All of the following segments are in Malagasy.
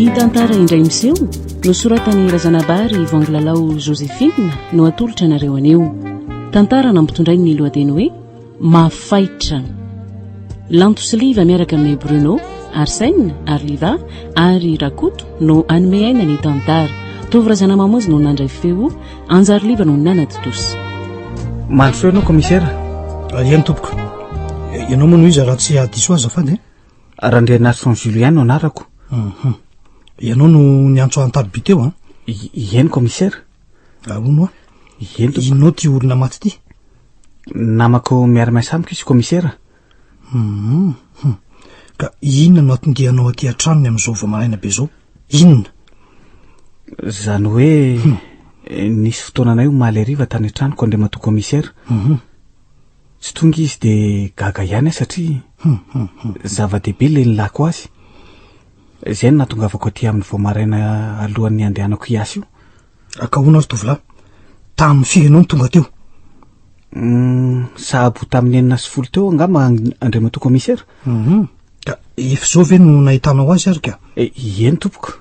Ny tantara indray miseho nosoratan'i Razanabary Vangilalao Joséphine no atolotra anareo anio. Tantara nampitondrainy ny lohateny hoe Mafaitra. Lanto sy Liva miaraka amin'i Bruno, Arsène, ary Liva ary Rakoto no hanome aina ny tantara. Tovo Razanamamonjy no nandray feo, Anjary Liva no nanatontosa. Mandroso ianao commissaire. Eny tompoko. Ianao moa no iza raha tsy hahadiso ahy azafady e? Randrianarison Julien no anarako. Mhm. Ianao no niantso ahy an-tariby teo an? Eny commissaire. Ahoana hoa? Eny tompoko. Inona ity olona maty ity? Namako miara-miasa amiko izy commissaire. Hum. Ka inona no atondianao aty an-tranony amin'izao vao maraina be izao? Inona? Izany hoe hmm. nisy fotoananay omaly hariva tany an-tranoko Andriamatoa commissaire. Mhm. Tsy tonga izy dia gaga ihany aho satria hmm, hmm, hmm. zava-dehibe ilay nilako azy. Izay no nahatongavako aty aminy vao maraina alohan'ny handehanako hiasa io. Akahoana ry tovolahy? Tamin'ny firy ianao no tonga teo? Sahabo tamin'ny 16 teo angamba Andriamatoa commissaire. Mhm. Ka efa izao ve no nahitanao azy ary ka? E, eny tompoko.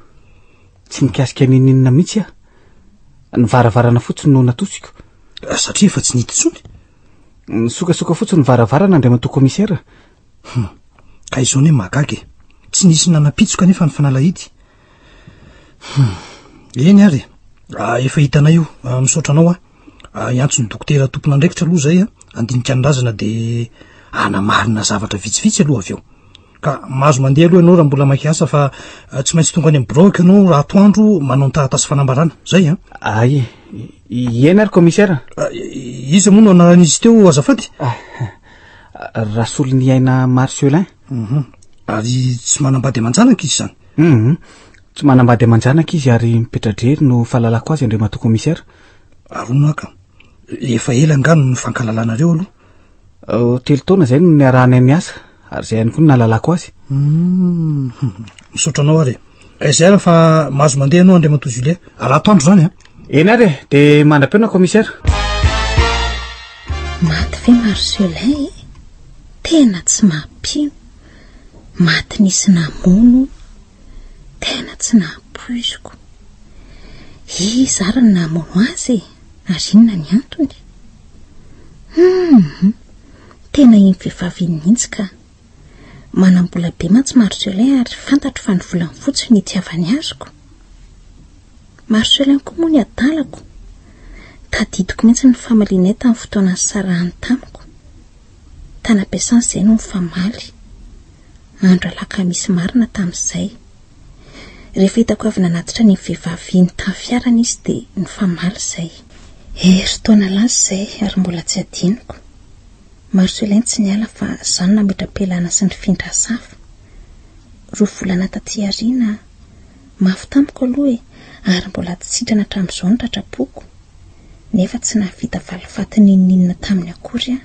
Tsy nikasika n'inon'inona mihitsy aho. Ny varavarana fotsiny no natosiko. Satria efa tsy nihidy intsony? Nisokasoka fotsiny ny varavarana Andriamatoa commissaire. Hum. Ka izao anie mahagaga e. Tsy nisy nanapitsoka anefa ny fanalahidy. Hum. Eny ary e. Ah, efa hitanay io. Ah, misaotra anao aho. Ah, hiantso ny dokotera tompon'andraikitra aloha izay, handinika ny razana dia hanamarina zavatra vitsivitsy aloha avy eo. Ka mahazo mandeha aloha ianao raha mbola maika asa fa eh, tsy maintsy tonga any amin'ny biraoko ianao raha atoandro manao ny taratasy fanambarana. Zay an. Ay, eny ary commissaire. Ah, iza moa no anaran'izy teo azafady? Ah, Rasoloniaina Marcelin. Mhm. Ary tsy manambady aman-janaka izy izany? Mhm. Tsy manambady aman-janaka izy ary mipetra-drery no fahalalako azy Andriamatoa Commissaire. Ary hono aka, efa ela angaha no nifankahalalanareo aloha? 3 taona izay no niarahanay niasa ary izay ihany koa no nahalalako azy. Mhm. Misaotra anao ary e. Aiza ary fa mahazo mandeha ianao Andriamatoa Julien. Raha atoandro izany an. Eny ary e, dia mandra-peona Commissaire. Maty ve Marcelin e? Tena tsy mampino. Maty nisy namono. Tena tsy nampoiziko. Iza ary no namono azy e? Ary inona ny antony? Hum, tena iny vehivavy iny mihitsy ka. Manam-bola be mantsy Marcelin ary fantatro fa ny volany fotsiny no itiavany azoko. Marcelin koa moa ny adalako. Tadidiko mihitsy ny famalianay tamin'ny fotoana nisarahany tamiko. Tany am-piasana izahay no nifamaly. Andro alakamisy marina tamin'izay. Rehefa hitako avy nanatitra an'iny vehivavy iny tamin'ny fiarany izy dia nifamaly izahay. Herintaona lasa izay ary mbola tsy adinoko. Marcelin tsy niala fa izaho no nametra-pialana sy nifindra asa hafa. Roa volana taty aoriana, mafy tamiko aloha e, ary mbola tsy sitrana hatramin'izao ny ratram-poko. Nefa tsy nahavita valifaty n'inon'inona taminy akory aho.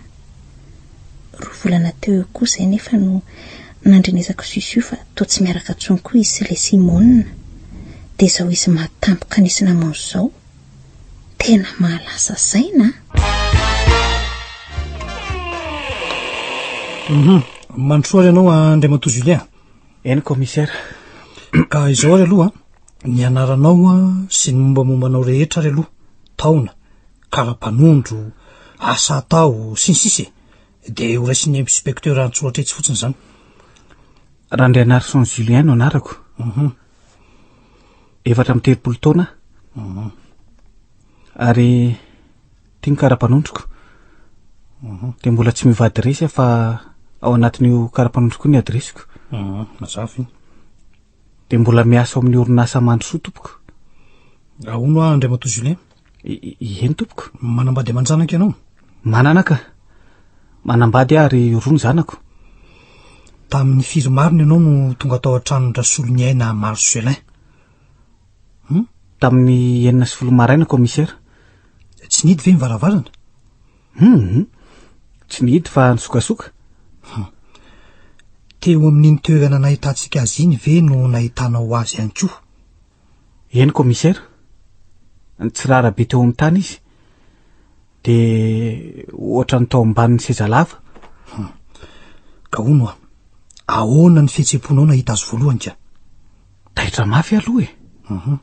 Roa volana teo eo koa izay nefa no nandrenesako siosio fa toa tsy miaraka intsony koa izy sy ilay Simone. Dia izao izy maty tampoka nisy namono izao. Tena mahalasa saina a! Mhm. Mandrosoa ary ianao Andriamatoa Julien. Eny commissaire. Ka izao ary aloha, ny anaranao sy ny mombamomba anao rehetra ary aloha, taona, kara-panondro, asa atao, sy ny sisa e. Dia ho raisin'ny inspecteur an-tsoratra etsy fotsiny izany. Randrianarison Julien no anarako. Mhm. 34 taona Mhm. Ary ity ny kara-panondroko. Mhm. Dia mbola tsy miova adiresy aho fa ao anatin'io kara-panondroko io ny adiresiko. Mhm, mazava iny. Dia mbola miasa ao amin'ny orinasa Mandrosoa tompoko. Ahoana hoa Andriamatoa Julien? Eny tompoko. Manambady aman-janaka ianao? Manana ka. Manambady aho ary roa ny zanako. Tamin'ny firy marina ianao no tonga tao an-tranon-dRasoloniaina Marcelin? Hum? Tamin'ny 16 maraina commissaire. Tsy nihidy ve ny varavarana? Hum, tsy nihidy fa nisokasoka. Hum. Teo amin'iny toerana nahitantsika azy iny ve no nahitanao azy ihany koa? Eny commissaire. Nitsirara be teo amin'ny tany izy. Dia ohatran'ny tao ambanin'ny seza lava. Hum. Ka hono hoa, ahoana ny fihetseham-ponao nahita azy voalohany ka? Taitra mafy aloha e. Mhm.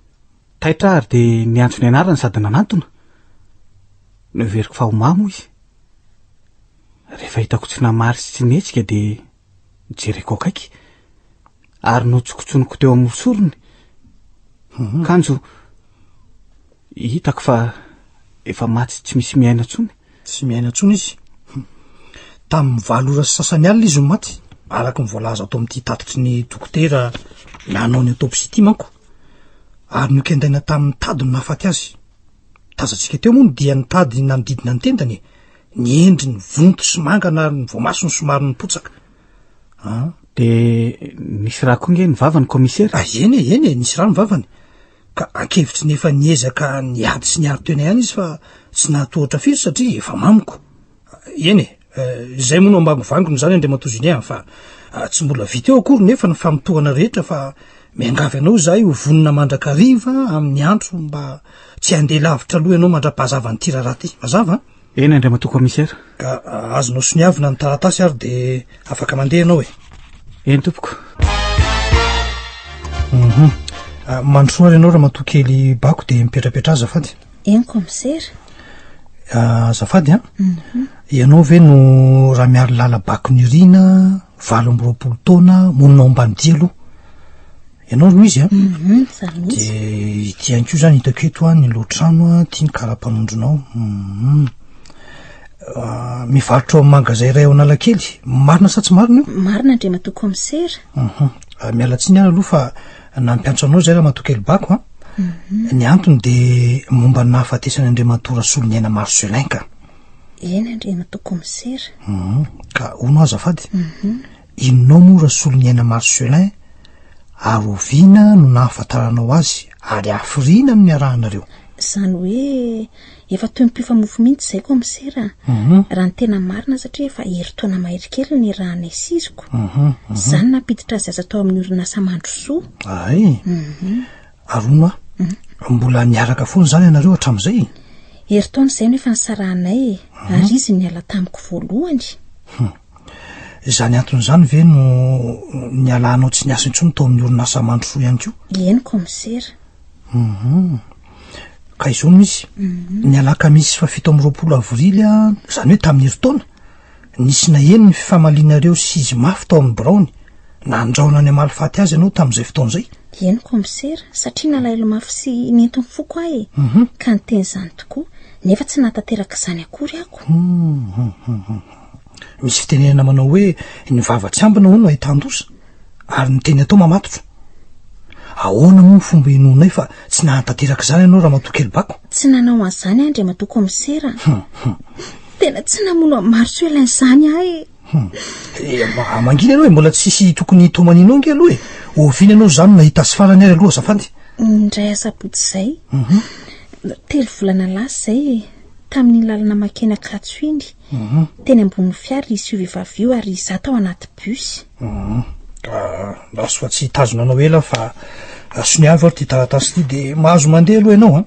Taitra aho ary dia niantso ny anarany sady nanantona. Noheveriko fa ho mamo izy. Rehefa hitako tsy namaly sy tsy nihetsika dia nojereko akaiky ary notsokotsoniko teo amin'ny sorony. Mhm. Kanjo hitako fa efa maty tsy misy miaina intsony. Tsy miaina intsony izy. Tamin'ny valo ora sy sasany alina izy no maty, araka ny voalaza ato amin'ity tatitry ny dokotera nanao ny autopsie ity manko. Ary nokendaina tamin'ny tady no nahafaty azy. Tazantsika teo moa ny dian'ny tady nanodidina ny tendany e. Ny endriny vonto sy mangana ary ny voamasony somary nipotsaka. Ah. Dia nisy rà koa nge ny vavany commissaire? Ah, eny e, eny e, nisy rà ny vavany. Ka ankevitry ny efa niezaka niady sy niaro tena ihany izy fa tsy nahatohatra firy satria efa mamiko. Eny e, izay moa no ambangovangony izany Andriamatoa Julien fa tsy mbola vita eo akory nefa ny famotorana rehetra fa miangavy anao izahay ho vonona mandrakariva amin'ny andro mba tsy handeha lavitra aloha ianao mandra-pahazavan'ity raharaha ity. Mazava an? Eny Andriamatoa Commissaire. Ka azonao soniavina ny taratasy ary dia afaka mandeha ianao e. Eny tompoko. Mhm. Ah, mandrosoa ary ianao ramatoa kely bako dia mipetrapetraha azafady. Eny commissaire. Ah, azafady an. Mhm. Ianao ve no Ramiarilala Bako Nirina, 28 taona, monina ao Ambanidia aloha? Ianao no izy an? Mhm, za mihitsy. Dia ity ihany koa izany hitako eto an, ny lohatrano an, ity ny kara-panondronao. Mhm. Ah, mivarotra ao amin'ny magazay iray ao Analakely. Marina sa tsy marina io? Marina Andriamatoa Commissaire. Mhm. Ah, miala tsiny aho aloha fa nampiantso anao izay Ramatoa Kely Bako an. Mhm. Ny antony dia momba ny nahafatesany Andriamatoa Rasoloniaina Marcelin ka. Eny Andriamatoa Commissaire. Mhm. Ka hono aho azafady. Mhm. Inonao moa Rasoloniaina Marcelin ary oviana no nahafantaranao azy ary hafiriana no niarahanareo? Izany hoe efa toy ny mpifamofo mihitsy izay kaomisera a! Raha ny tena marina satria efa herintaona mahery kely no niarahanay sy iziko. Izany nampiditra azy hiasa tao amin'ny orinasa Mandrosoa. Hay! Ary hono aho, mbola niaraka foana izany ianareo hatramin'izay? Herintaona izay no efa nisarahanay e, ary izy no niala tamiko voalohany. Hum. Izany antony izany ve no nialanao tsy niasa intsony tao amin'ny orinasa Mandrosoa ihany koa? Eny kaomisera. Hum. Ka izao no izy, ny alakamisy faha 27 avrily, izany hoe tamin'ny herintaona, nisy naheno ny fifamalianareo sy izy mafy tao amin'ny biraony, nandrahona ny hamaly faty azy ianao tamin'izay fotoana izay. Eny kaomisera, satria nalahelo mafy sy nentin'ny foko aho e, ka niteny izany tokoa, nefa tsy nahatanteraka izany akory ako. Hum. Misy fitenenana manao hoe ny vava tsy ambina hono ahitan-doza ary ny teny atao mamatotra. Ahoana moa ny fomba inoanay fa tsy nahatanteraka izany ianao Ramatoa Kely Bako? Tsy nanao an'izany aho Andriamatoa Kaomisera a. Tena tsy namono an'i Marcelin izany aho e. Eh, mangina ianao e, mbola tsisy tokony hitomaninao ange aloha e. Oviana ianao izany no nahita azy farany ary aloha azafady? Indray asabotsy izay. Telo volana lasa izay e, tamin'iny lalana mankeny Ankatso iny. Teny ambonin'ny fiara izy io vehivavy io ary izaho tao anaty bus. Andraso fa tsy hitazona anao ela fa soniavo ary ity taratasy ity dia mahazo mandeha aloha ianao an.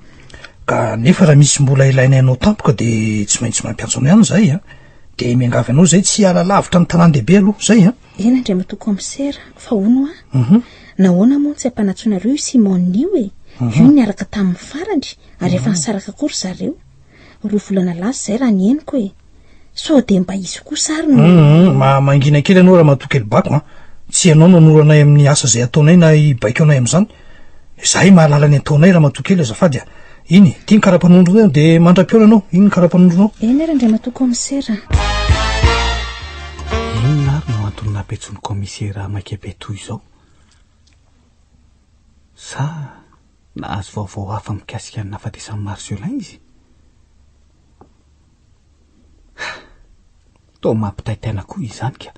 Ka nefa raha misy mbola ilainay anao tampoka dia tsy maintsy mampiantso anao ihany izahay an. Dia miangavy anao izahay tsy hiala lavitra ny tanàn-dehibe aloha, izay an. Eny Andriamatoa Kaomisera, fa hono hoa, nahoana moa no tsy ampanantsoinareo io Simone io e? Io niaraka taminy farany ary efa nisaraka koa ry zareo. Roa volana lasa izay raha ny henoko e! Sao dia mba izy kosa ary no. Hum, ma mangina kely ianao ramatoa kely bako an! Tsy ianao no hanoro anay amin'ny asa izay ataonay na hibaiko anay amin'izany. Izahay mahalala ny ataonay ramatoa kely azafady a! Iny, ity ny kara-panondronao dia mandra-pihaona ianao, iny ny kara-panondronao. Eny ary Andriamatoa Kaomisera. Inona ary no antony nampentsoin'ny kaomisera maika be toy izao? Sa Nahazo vaovao hafa mikasika ny nahafatesan'i Marcelin izy? Ha! Toa mampitaitaina koa izany ka.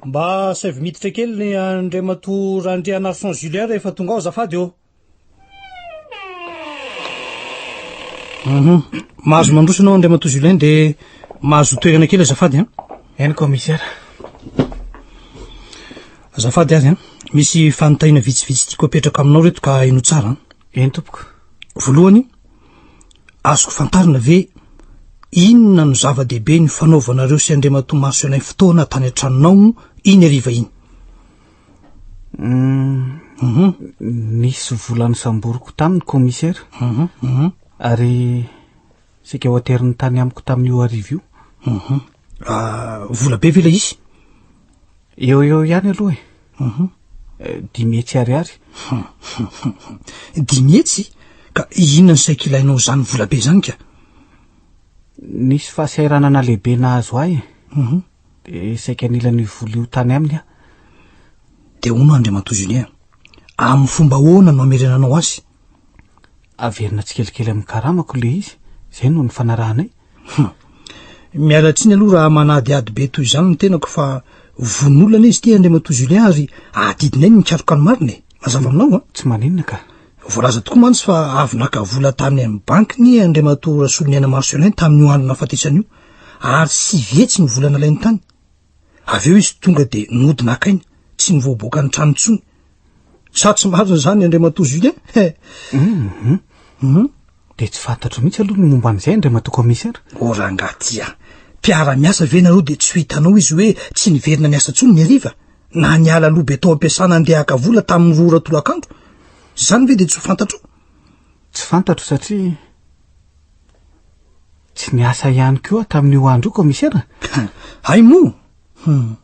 Mba asaivo miditra kely ny Andriamatoa Randrianarison Julien rehefa tonga ao azafady ô. Mhm. Mahazo mandroso ianao Andriamatoa Julien dia mahazo toerana kely azafady an. Eny commissaire. Azafady ary an, misy fanontaniana vitsivitsy tiako apetraka aminao reto ka henoy tsara an. Eny tompoko. Voalohany, azoko fantarina ve inona no zava-dehibe nifanaovanareo sy Andriamatoa Marcelin fotoana tany an-tranonao iny hariva iny? Nisy vola nosamboriko taminy commissaire. Ary saika ho ateriny tany amiko tamin'io hariva io. Vola be ve ilay izy? Eo eo ihany aloha e. 500 ariary. 500? Ka inona no saika ilainao izany vola be izany ka? Nisy fahasahiranana lehibe nahazo ahy e. Dia saika nila an'io vola io tany aminy aho. Dia hono Andriamatoa Julien, amin'ny fomba ahoana no hamerenanao azy? Averina tsikelikely amin'ny karamako ilay izy, izay no nifanarahanay. Hum. Miala tsiny aloha raha manadihady be toy izany ny tenako fa vono olona anie izy ity Andriamatoa Julien ary adidinay ny mikaroka ny marina e. Mazava aminao an? Tsy maninona ka. Voalaza tokoa mantsy fa avy naka vola tany amin'ny banky ny Andriamatoa Rasoloniaina Marcelin tamin'io andro nahafatesany io ary 900 ny vola nalainy tany. Avy eo izy tonga dia nody naka aina, tsy nivoaboaka ny trano intsony. Sa tsy marina izany Andriamatoa Julien? He! Mhm. Mhm. Dia tsy fantatro mihitsy aloha ny momba an'izay Andriamatoa Commissaire. O rangahy ty a! Mpiara-miasa ve nareo dia tsy ho hitanao izy hoe tsy niverina niasa intsony ny hariva? Na niala aloha be tao am-piasana handeha haka vola tamin'ny 2 ora tolakandro? Izany ve dia tsy ho fantatrao? Tsy fantatro satria tsy niasa ihany koa aho tamin'io andro io Commissaire. Hay moa! Hum.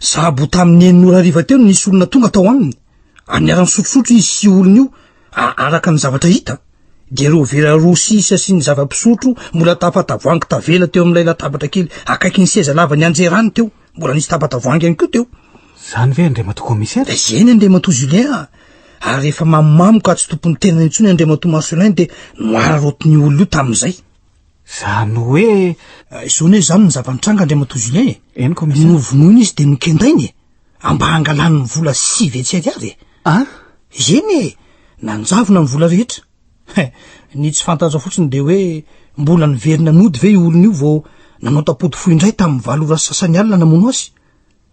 Sahabo tamin'ny enina ora hariva teo no nisy olona tonga tao aminy. Ary niara-nisotrosotro izy sy io olona io, araka ny zavatra hita. Dia ireo vera roa sisa sy ny zava-pisotro mbola tapa-tavoahangy tavela teo amin'ilay latabatra kely akaikin'ny seza lava nianjerany teo. Mbola nisy tapa-tavoahangy ihany koa teo. Izany ve Andriamatoa Commissaire? Eny Andriamatoa Julien a! Ary rehefa mamomamo ka tsy tompon'ny tenany intsony Andriamatoa Marcelin dia noararaotin'io olona io tamin'izay. Izany hoe... Izao anie izany ny zava-nitranga Andriamatoa Julien e! Eny Commissaire. Novonoina izy dia nokendaina e! Mba hangalany ny vola 900 ariary e! An? Eny e! Nanjavona ny vola rehetra. He, ny tsy fantatro fotsiny dia hoe mbola niverina nody ve io olona io vao nanao tampody fohy indray tamin'ny valo ora sy sasany alina namono azy?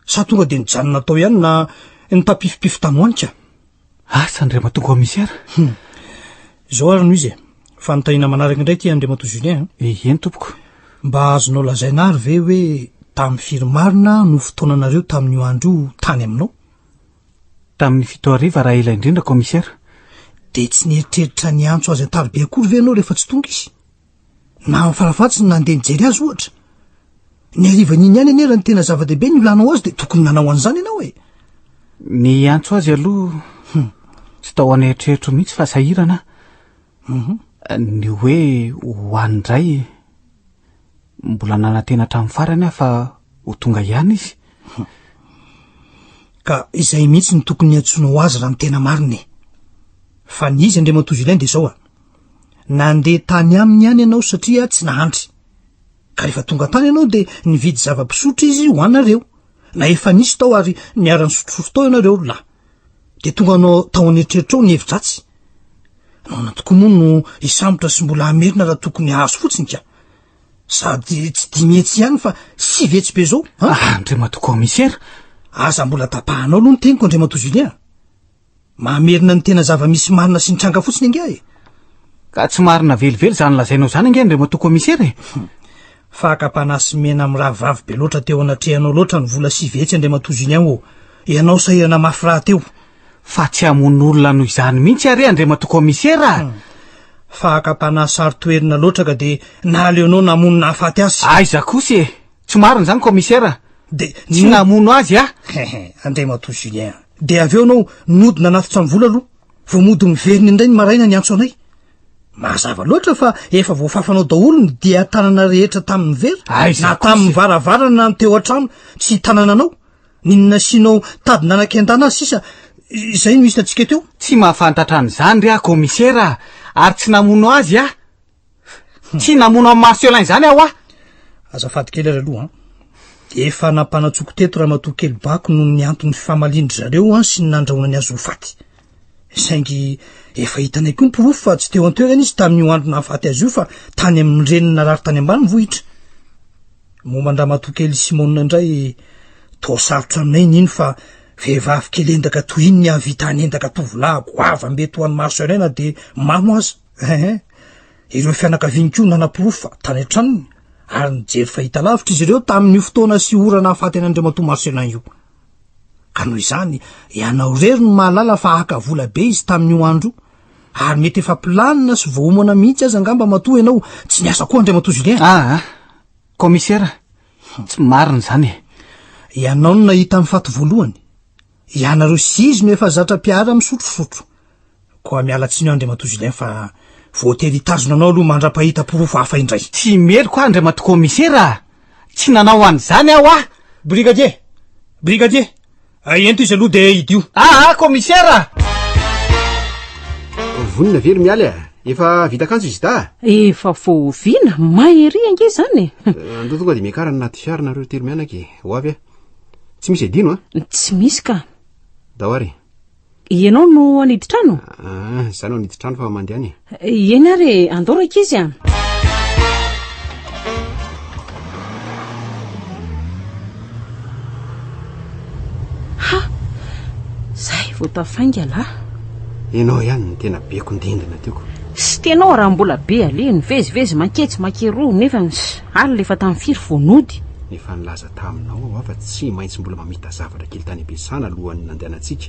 Sa tonga dia nijanona tao ihany na nitapifipify tany ho any ka? Asa Andriamatoa Commissaire. Hum. Izao ary no izy e. Fanontaniana manaraka indray ity Andriamatoa Julien a. Eny tompoko. Mba azonao lazaina ary ve hoe tamin'ny firy marina no fotoananareo tamin'io andro io tany aminao? Tamin'ny fito hariva raha ela indrindra Commissaire. Dia tsy nieritreritra niantso azy an-tariby akory ve ianao rehefa tsy tonga izy? Na farafahatsiny nandeha nijery azy ohatra? Ny harivan'iny ihany anie raha ny tena zava-dehibe ny olanao azy dia tokony nanao an'izany ianao e! Ny hiantso azy aloha hmm. tsy tao an'eritreritro mihitsy fa sahirana aho. Mhm. Ny hoe ho any indray mbola nanantena hatramin'ny farany aho fa ho tonga ihany izy. Hmm. Ka izay mihitsy no tokony niantsoanao azy raha ny tena marina e! Fa ny izy Andriamatoa Julien dia izao a! Nandeha tany aminy ihany ianao satria tsy nahandry. Ka rehefa tonga tany ianao dia nividy zava-pisotro izy ho anareo. Na efa nisy tao ary niara-nisotrosotro tao ianareo ry lahy. Dia tonga anao tao an'eritreritrao ny hevi-dratsy. Nahoana tokoa moa no hisambotra sy mbola hamerina raha tokony hahazo fotsiny ka? Sady tsy 500 ihany fa 900 be izao, an? Ah, Andriamatoa Commissaire! Aza mbola tapahanao aloha ny teniko, Andriamatoa Julien. Mamerina ny tena zava-misy marina sy nitranga fotsiny angaha e! Ka tsy marina velively izany lazainao izany ange Andriamatoa Commissaire e! Fakam-panahy sy mena miraviravy be loatra teo anatrehanao loatra ny vola 900 Andriamatoa Julien ô! Ianao sahirana mafy rahateo. Fa tsy hamono olona noho izany mihitsy are Andriamatoa Commissaire a! Fakam-panahy saro-toerina loatra ka dia naleonao namono nahafaty azy. Aiza kosa e! Tsy marina izany Commissaire a! Dia Tsy namono azy aho! Hehe, Andriamatoa Julien a! Dia avy eo anao nody nanatitra ny vola aloha, vao mody miverina indray ny maraina niantso anay. Mazava loatra fa efa voafafanao daholo ny dian-tanana rehetra tamin'ny vera, Aiza na kosa tamin'ny e! varavarana na ny teo an-trano tsy hitanana anao. Ny nasianao tady nanakendana azy sisa, izay no hitantsika teo. Tsy mahafantatra an'izany ry aho Commissaire a! Ary tsy namono azy aho. Tsy namono an'i Marcelin izany aho ah! Azafady kely ary aloha an. Efa nampanantsoko teto ramatoa kely bako noho ny anton'ny fifamalian-dry zareo an sy ny nandrahonany azy ho faty. Saingy efa hitanay koa ny porofo fa tsy teo an-toerana izy tamin'io andro nahafaty azy io fa tany amin'ny reniny narary tany ambanivohitra. Momba an-dramatoa kely Simone indray toa sarotra aminay ny hino fa vehivavy kely endaka toy iny ny hahavita hanendaka tovolahy goavam-be toa an'i Marcelin na dia mamo aza. Ehe, ireo fianakaviany koa nanaporofo fa tany an-tranony ary nijery fahitalavitra izy ireo tamin'io fotoana sy ora nahafaty an'Andriamatoa Marcelin io. Ka noho izany, ianao irery no mahalala fa haka vola be izy tamin'io andro io. Ary mety efa planina sy voaomana mihitsy aza angamba matoa ianao tsy niasa koa Andriamatoa Julien. Aa, Commissaire, tsy marina izany e. Ianao no nahita ny faty voalohany. Ianareo sy izy no efa zatra mpiara misotrosotro. Koa miala tsiny aho Andriamatoa Julien fa voatery hitazona anao aloha mandra-pahita porofo hafa indray. Tsy meloka aho Andriamatoa Commissaire a! Tsy nanao an'izany aho ah! Brigadier! Brigadier! Ento izy aloha dia idio. Aa Commissaire a! Vonona ve ry Mialy a? Efa vita akanjo izy da? Efa voaoviana, may ery ange izany e! Andao tonga dia miakara anaty fiara nareo telo mianaka e! Ho avy aho. Tsy misy adino a? Tsy misy ka. Ndao ary. Ianao no hanidy trano? Ah, izaho no hanidy trano fa mandeha any e. Eny ary e, andao rankizy a. Ha! Zay vao tafainga lahy. Ianao ihany no tena be kondindina tiako. Sy tenao raha mbola be aleha nivezivezy manketsy mankeroa nefa alina efa tamin'ny firy vao nody. Efa nilaza taminao aho fa tsy maintsy mbola mamita zavatra kely tany am-piasana alohan'ny nandehanantsika.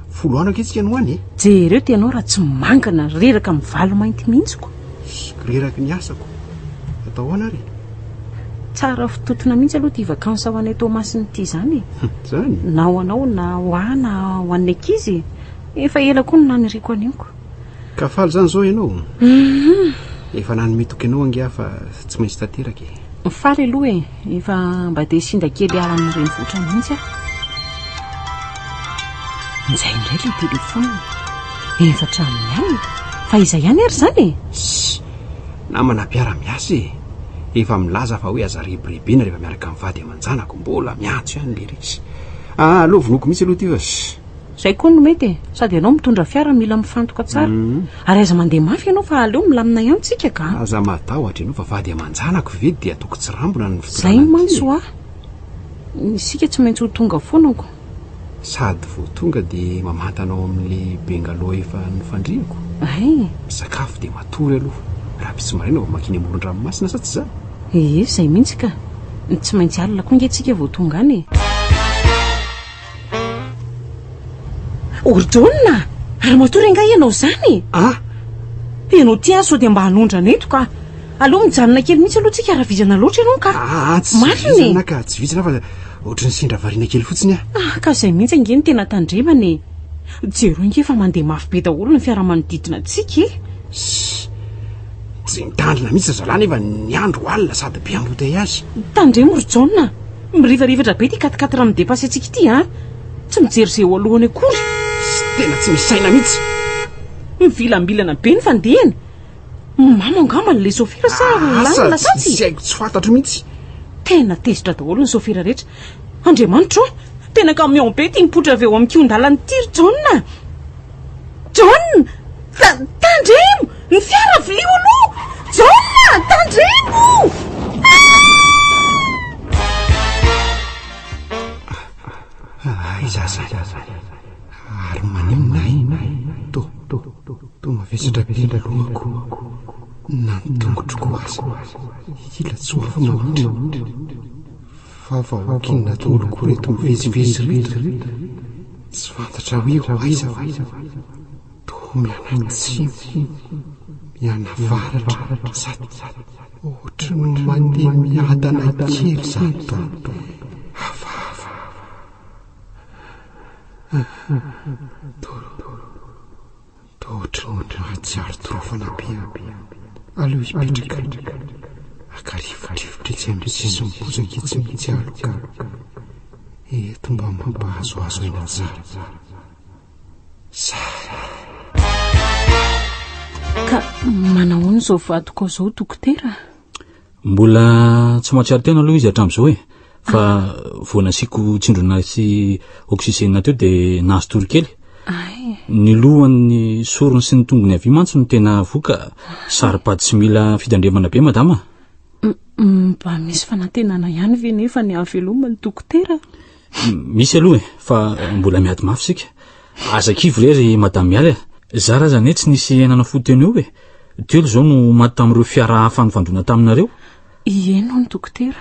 Folo andro ange tsika no any e! Jereo tenao raha tsy mangana reraka mivalo mainty mihitsy ko. Reraky ny asako. Atao ahoana ary e? Tsara fitotona mihitsy aloha ity vacances ho anay Toamasina ity izany e! Izany? Na ho anao na ho ahy na ho an'ny ankizy e! Efa ela koa no naniriako an'io ko. Ka faly izany izao ianao? Efa nanome toky anao ange aho fa tsy maintsy tanteraka e. Faly aloha e, efa mba te hisinda kely hiala amin'ny renivohitra mihitsy aho. Injay indray ilay telefaonina. Efa hatramin'ny alina. Fa iza ihany ary izany e? Ssy! Namana mpiara-miasa e! Efa milaza fa hoe aza rebirebena rehefa miaraka amin'ny vady aman-janako. Mbola miantso ihany lery. Ssy! Ah, aleo vonoiko mihitsy aloha ity fa ssy! Zay koa no mety e! Sady ianao mitondra fiara mila mifantoka tsara. Ary aza mandeha mafy ianao fa aleo milamina ihany tsika ka. Aza matahotra ianao fa vady aman-janako ve dia ataoko tsirambina ny fitondrana Zay an'ity mantsy e! hoa. Isika tsy maintsy ho tonga foana ko. Sady vao tonga dia mamantana ao amin'ilay bungalow efa nifandriako. Hay. Misakafo dia matory aloha. Rahampitso maraina vao mankeny amoron-dranomasina sa tsy izany? Ie, zay mihitsy ka. Tsy maintsy alina koa ange tsika vao tonga any e. Ry Jaona a! Ary matory angaha ianao izany e? Ah! Ianao ity ary sao dia mba hanondrana eto ka! Aleo mijanona kely mihitsy aloha tsika raha vizana loatra ianao ka! Ah, tsy Marina e! vizana ka, tsy vizana fa ohatran'ny sendra variana kely fotsiny aho. Ah, ka izay mihitsy ange no tena tandremana e! Jereo ange fa mandeha mafy be daholo ny fiara manodidina antsika e! Ssss! Tsy mitandrina mihitsy ry zalahy nefa ny andro alina sady be embouteillage. Tandremo ry Jaona a! Mirivarivatra be ity quatre-quatre mi-depasser antsika ity a! Tsy mijery izay eo alohany akory. Tena tsy misy saina mihitsy. Mivilambilana be ny fandehany. Mamo angamba ilay sofera sa Asa, lany lasantsy? tsy haiko, tsy fantatro mihitsy. Tena tezitra daholo ny sofera rehetra. Andriamanitra ô! Tena camion be ity mipoitra avy eo amin'ny kihon-dalana ity ry Jaona a! Jaona! Tandremo! Ny fiara vilio aloha! Jaona! Tandremo! Aiza aza ary maninona ahy? Toa toa mavesatra be ny lohako na ny tongotro koa aza. Hila tsy ho afa-manoatra. Fa vahoaka inona daholo koa ireto mivezivezy ireto? Tsy fantatra hoe ho aiza fa toa mianatsimo, mianavaratra sady ohatry ny mandeha miadana kely izany toa hafahafa. Toa Toa ohatran'ny mahatsiaro torofana be aho. Aleo hipetraka. Haka rivodrivotra etsy amin'ny sisin'ny bozaka etsy mihitsy aho aloha ka. Eto mba mampahazoazo aina tsara. Zay. Ka manahoana izao vadiko izao dokotera? Mbola tsy mahatsiaro tena aloha izy hatramin'izao e. Fa vao nasiako tsindrona sy oxygène teo dia nahazo tory kely. Ny lohany, sorony sy ny tongony havia mantsy no tena voa ka saro-pady sy mila fitandremana be madama. Mba misy fanantenana ihany ve nefa ny hahavelomany dokotera? Misy aloha e, fa mbola miady mafy isika. Aza kivy re ry madame Mialy a! Zara aza anie tsy nisy henana fo teo no eo e! Telo izao no maty tamin'ireo fiara hafa nifandona taminareo. Ieny hono dokotera.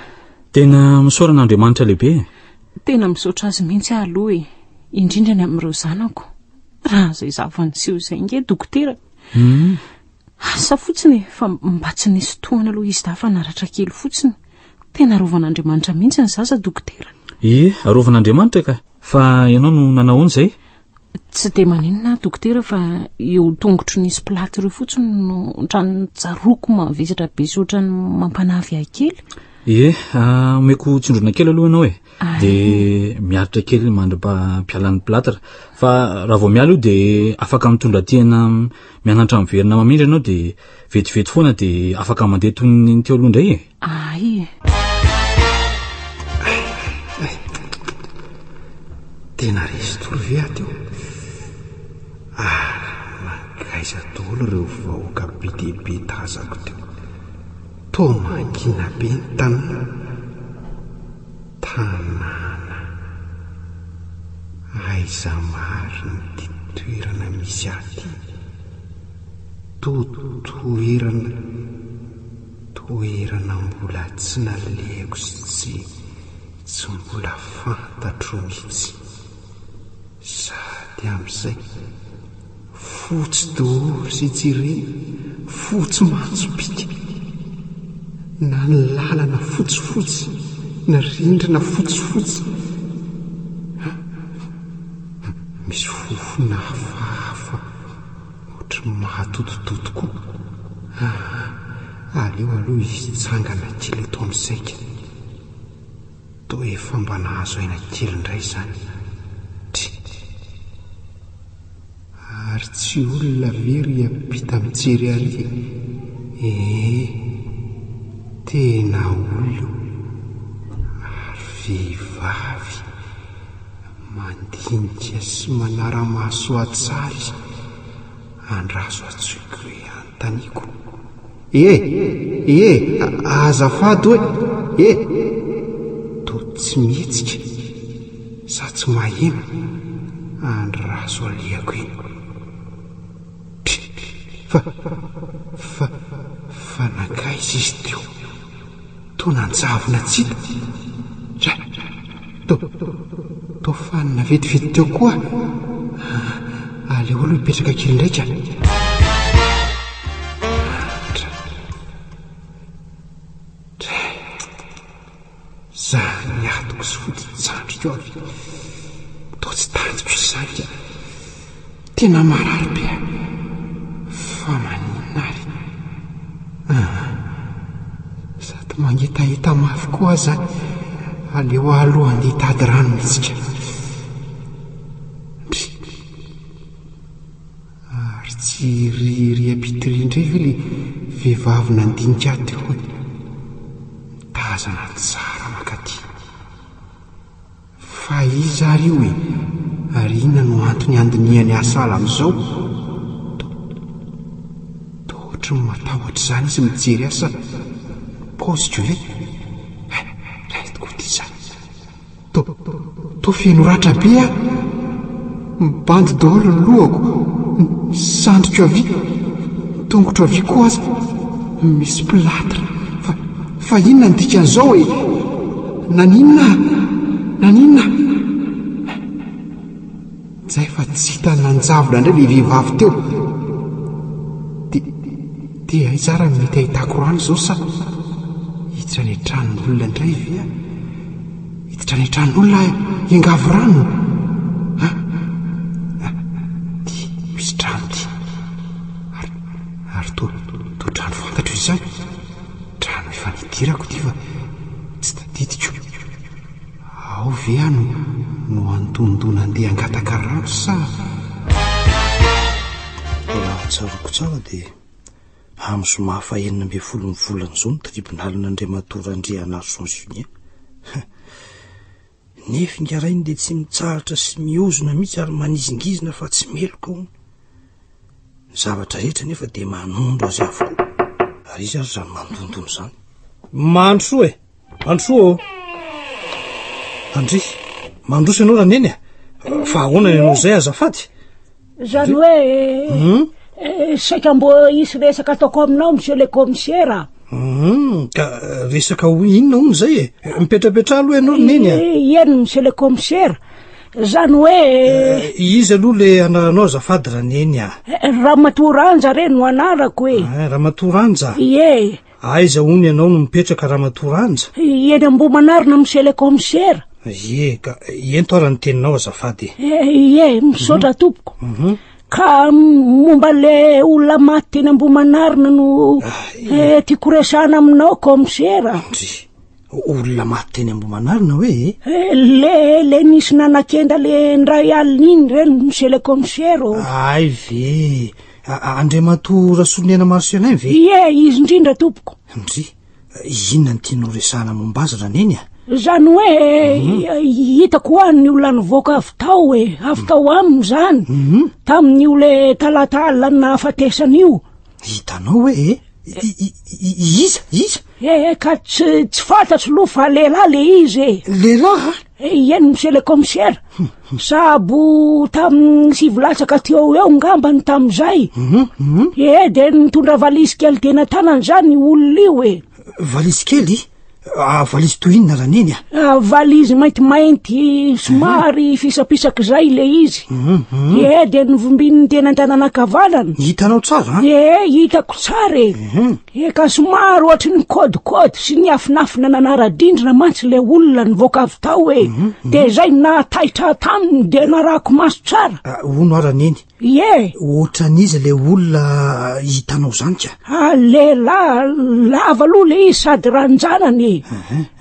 Tena misaora an'Andriamanitra lehibe e! Tena misaotra azy mihitsy aho aloha e, indrindra ny amin'ireo zanako. Raha izay zava-niseho izay ange dokotera. Hum. Asa fotsiny e, fa mba tsy nisy tohana aloha izy dahy fa naratra kely fotsiny. Tena arovan'Andriamanitra mihitsy ny zaza dokotera. Ie, arovan'Andriamanitra ka. Fa ianao no nanahoana izay? Tsy dia maninona aho dokotera fa eo tongotro nisy plâtre ireo fotsiny no ohatran'ny tsaroako mavesatra be sy ohatran'ny mampanavy ahy kely. Ie, ah, omeko tsindrona kely aloha ianao e. Dia miaritra kely mandra-pialan'ny plâtre. Fa raha vao miala io dia afaka mitondra tena mianatra miverina mamindra ianao dia vetivety foana dia afaka mandeha toy ny teo aloha indray e. Ay e. Tena resy tory ve aho teo? Ary nankaiza daholo ireo vahoaka be dia be tazako teo? Toa mangina be ny tanàna. Tanàna. Aiza marina ity toerana misy ahy ity? Toa toerana, toerana mbola tsy nalehako sy tsy, tsy mbola fantatro mihitsy. Sady amin'izay, fotsy daholo izay jerena, fotsy mantsy-bika. Na ny lalana fotsifotsy, ny rindrina fotsifotsy. Misy fofona hafahafa ohatry ny mahatotototo koa. Aa, aleo aloha hitsangana kely eto amin'izay ka. Toa efa mba nahazo aina kely indray izany. Try. Ary tsy olona ve ry ampita mijery ary e? Ee, tena olona io. Ary vehivavy. Mandinika sy manara-maso ahy tsara izy. Andraso antsoiko hoe anontaniako. E! E! Azafady hoe! E! Toa tsy mihetsika sa tsy maheno? Andraso alehako eny. Try! Fa, fa, fa nankaiza izy teo? Toa nanjavona tsy hita. Dray! Toa, toa fanina vetivety teo koa. Aleo aloha hipetraka kely indray ka. Dray! Zany atoko sy fototsatriko avy. Toa tsy tantiko izany ka. Tena marary be aho. Fa maninona ary? Ah, sady mangetaheta mafy koa aza. Aleo aho aloha handeha hitady rano mihitsy ka. Ndry. Ary tsy ery ery am-pitiry indray ve ilay vehivavy nandinika ahy teo e? Mitazana tsara mankaty. Fa iza ary io e? Ary inona no antony handinihany ahy sahala amin'izao? Toa, toa ohatry ny matahotra izany izy mijery ahy sa ny paoziko ve? Hay, hay tokoa ity izany. Toa, toa feno ratra be aho. Mibandy daholo ny lohako, ny sandriko havia, ny tongotro havia koa aza misy plâtre. Fa, fa inona ny dikan'izao e? Naninona aho? Naninona aho? Njay fa tsy hita nanjavona indray ilay vehivavy teo. Dia, dia aiza ary no mety ahitako rano izao sa hiditra any an-tranon'olona indray ve aho? Hiditra any an-tranon'olona aho hiangavy rano? Ha? Ty, misy trano ty. Ary, ary toa, toa trano fantatro izany. Trano efa nidirako ity fa tsy tadidiko. Ao ve aho no no andondona andeha hangataka rano sa? Raha tsaroako tsara dia amin'ny zoma faha 16 ny volana izao ny tribonalin'Andriamatoa Randrianarison Julien. Nefa ingarainy dia tsy mitsahatra sy miozona mihitsy ary manizingizina fa tsy meloka hono. Ny zavatra rehetra nefa dia manondro azy avokoa. Ary iza ary izany mandondona izany? Mandrosoa e! Mandrosoa ô! Andry, mandroso ianao Raneny a! Fa ahoana ny anao izay azafady? Izany hoe hmm? eh, saika mbo hisy resaka ataoko aminao monsieur le commissaire. Hum, ka resaka ho inona hono izay e? Mipetrapetraha aloha ianao ry Neny a. Eny, monsieur le commissaire. Zany hoe. Eh, iza aloha le anaranao azafady Raneny a? Eh, Ramatoa Ranja re no anarako e. Eh, Ramatoa Ranja? Ie. Aiza hono ianao no mipetraka Ramatoa Ranja? Eny Ambohimanarina monsieur le commissaire. Ie, ka ento ara ny teninao azafady e. Ie, misaotra mhm. tompoko. Mhm. Ka momba le olona maty teny Ambohimanarina no ah, eh, tiako resahana aminao commissaire. Ndry, olona maty teny Ambohimanarina hoe e? Eh, le le nisy nanakenda le ndray alina iny reny monsieur le commissaire. Ay ve, Andriamatoa Rasoloniaina Marcelin ve? Ie, izy indrindra tompoko. Ndry, inona no tianao resahana momba azy Raneny a? Izany hoe hitako hoa ny olona nivoaka avy tao e, avy tao aminy izany, tamin'io le talata alina nahafatesana io. Hitanao hoe e? Iza? Iza? Eh, ka tsy tsy fantatro aloha fa lehilahy le izy e. Lehilahy? Eny monsieur le commissaire. Sahabo tamin'ny sivy latsaka teo ho eo ngambany tamin'izay. Eh, dia nitondra valizy kely teny an-tanany izany io olona io e. Valizy kely? Ah, valizy toy inona Raneny a? Ah, valizy maintimainty somary fisapisaka izay le izy. Eh, dia novimbininy teny an-tanana ankavanana. Hitanao tsara an? Eh, hitako tsara e. Eh, ka somary ohatry ny kôdikôdy sy niafinafina nanara-drindrina mantsy le olona nivoaka avy tao e. Dia izay no nahataitra ahy taminy dia narahako maso tsara. Ah, hono aho Raneny, Ie. Ohatran'iza le olona hitanao zany ka? Ah, lehilahy lava aloha le izy sady ranjanany e.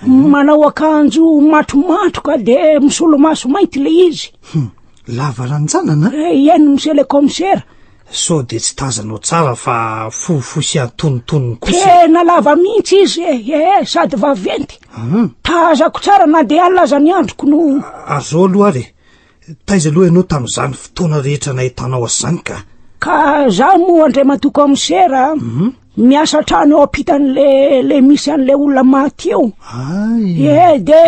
Manao akanjo matromatroka de misolomaso mainty le izy. Hum, lava ranjanana? Eh, eny monsieur le commissaire. Sao de tsy tazanao tsara fa fohifohy sy antonontonony kosa e. Tena lava mihitsy izy e, eh, sady vaventy. Tazako tsara na de alina aza ny androko no. Ary zao aloha ary e, Taiza aloha ianao tamin'izany fotoana rehetra nahitanao azy izany ka? Ka za moa Andriamatoa Kaomisera miasa hatrany eo ampitan'le le misy an'le olona maty eo. Ay. Eh, de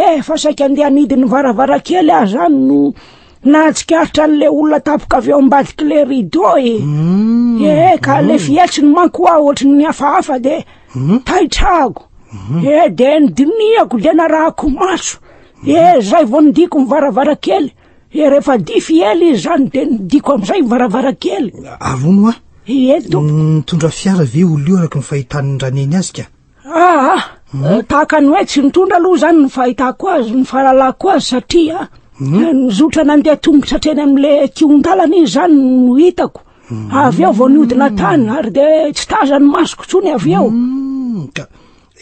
eh, fa saika andeha hanidy ny varavarankely aho zany no nahatsikaritra an'le olona tapoka avy eo ambadik'le rideau e. Eh, ka le fihetsiny manko aho ohatry ny hafahafa de taitrako. Eh, de nodinihako de narahako maso. Eh, zay vao nidiko ny varavarankely. Eh, rehefa dify ela izy zany de nidiko amizay ny varavarankely. Ary hono hoa, Ie, tompoko. nitondra fiara ve olona io araka ny fahitan'ny Raneny azy ka? Ah, ah, tahaka ny hoe tsy nitondra aloha zany ny fahitako azy, ny fahalalako azy satria nizotra nandeha tongotra hatreny amin'le kihon-dalana izy zany no hitako. Avy eo vao nihodina tany ary de tsy tazan'ny masoko intsony avy eo. Ka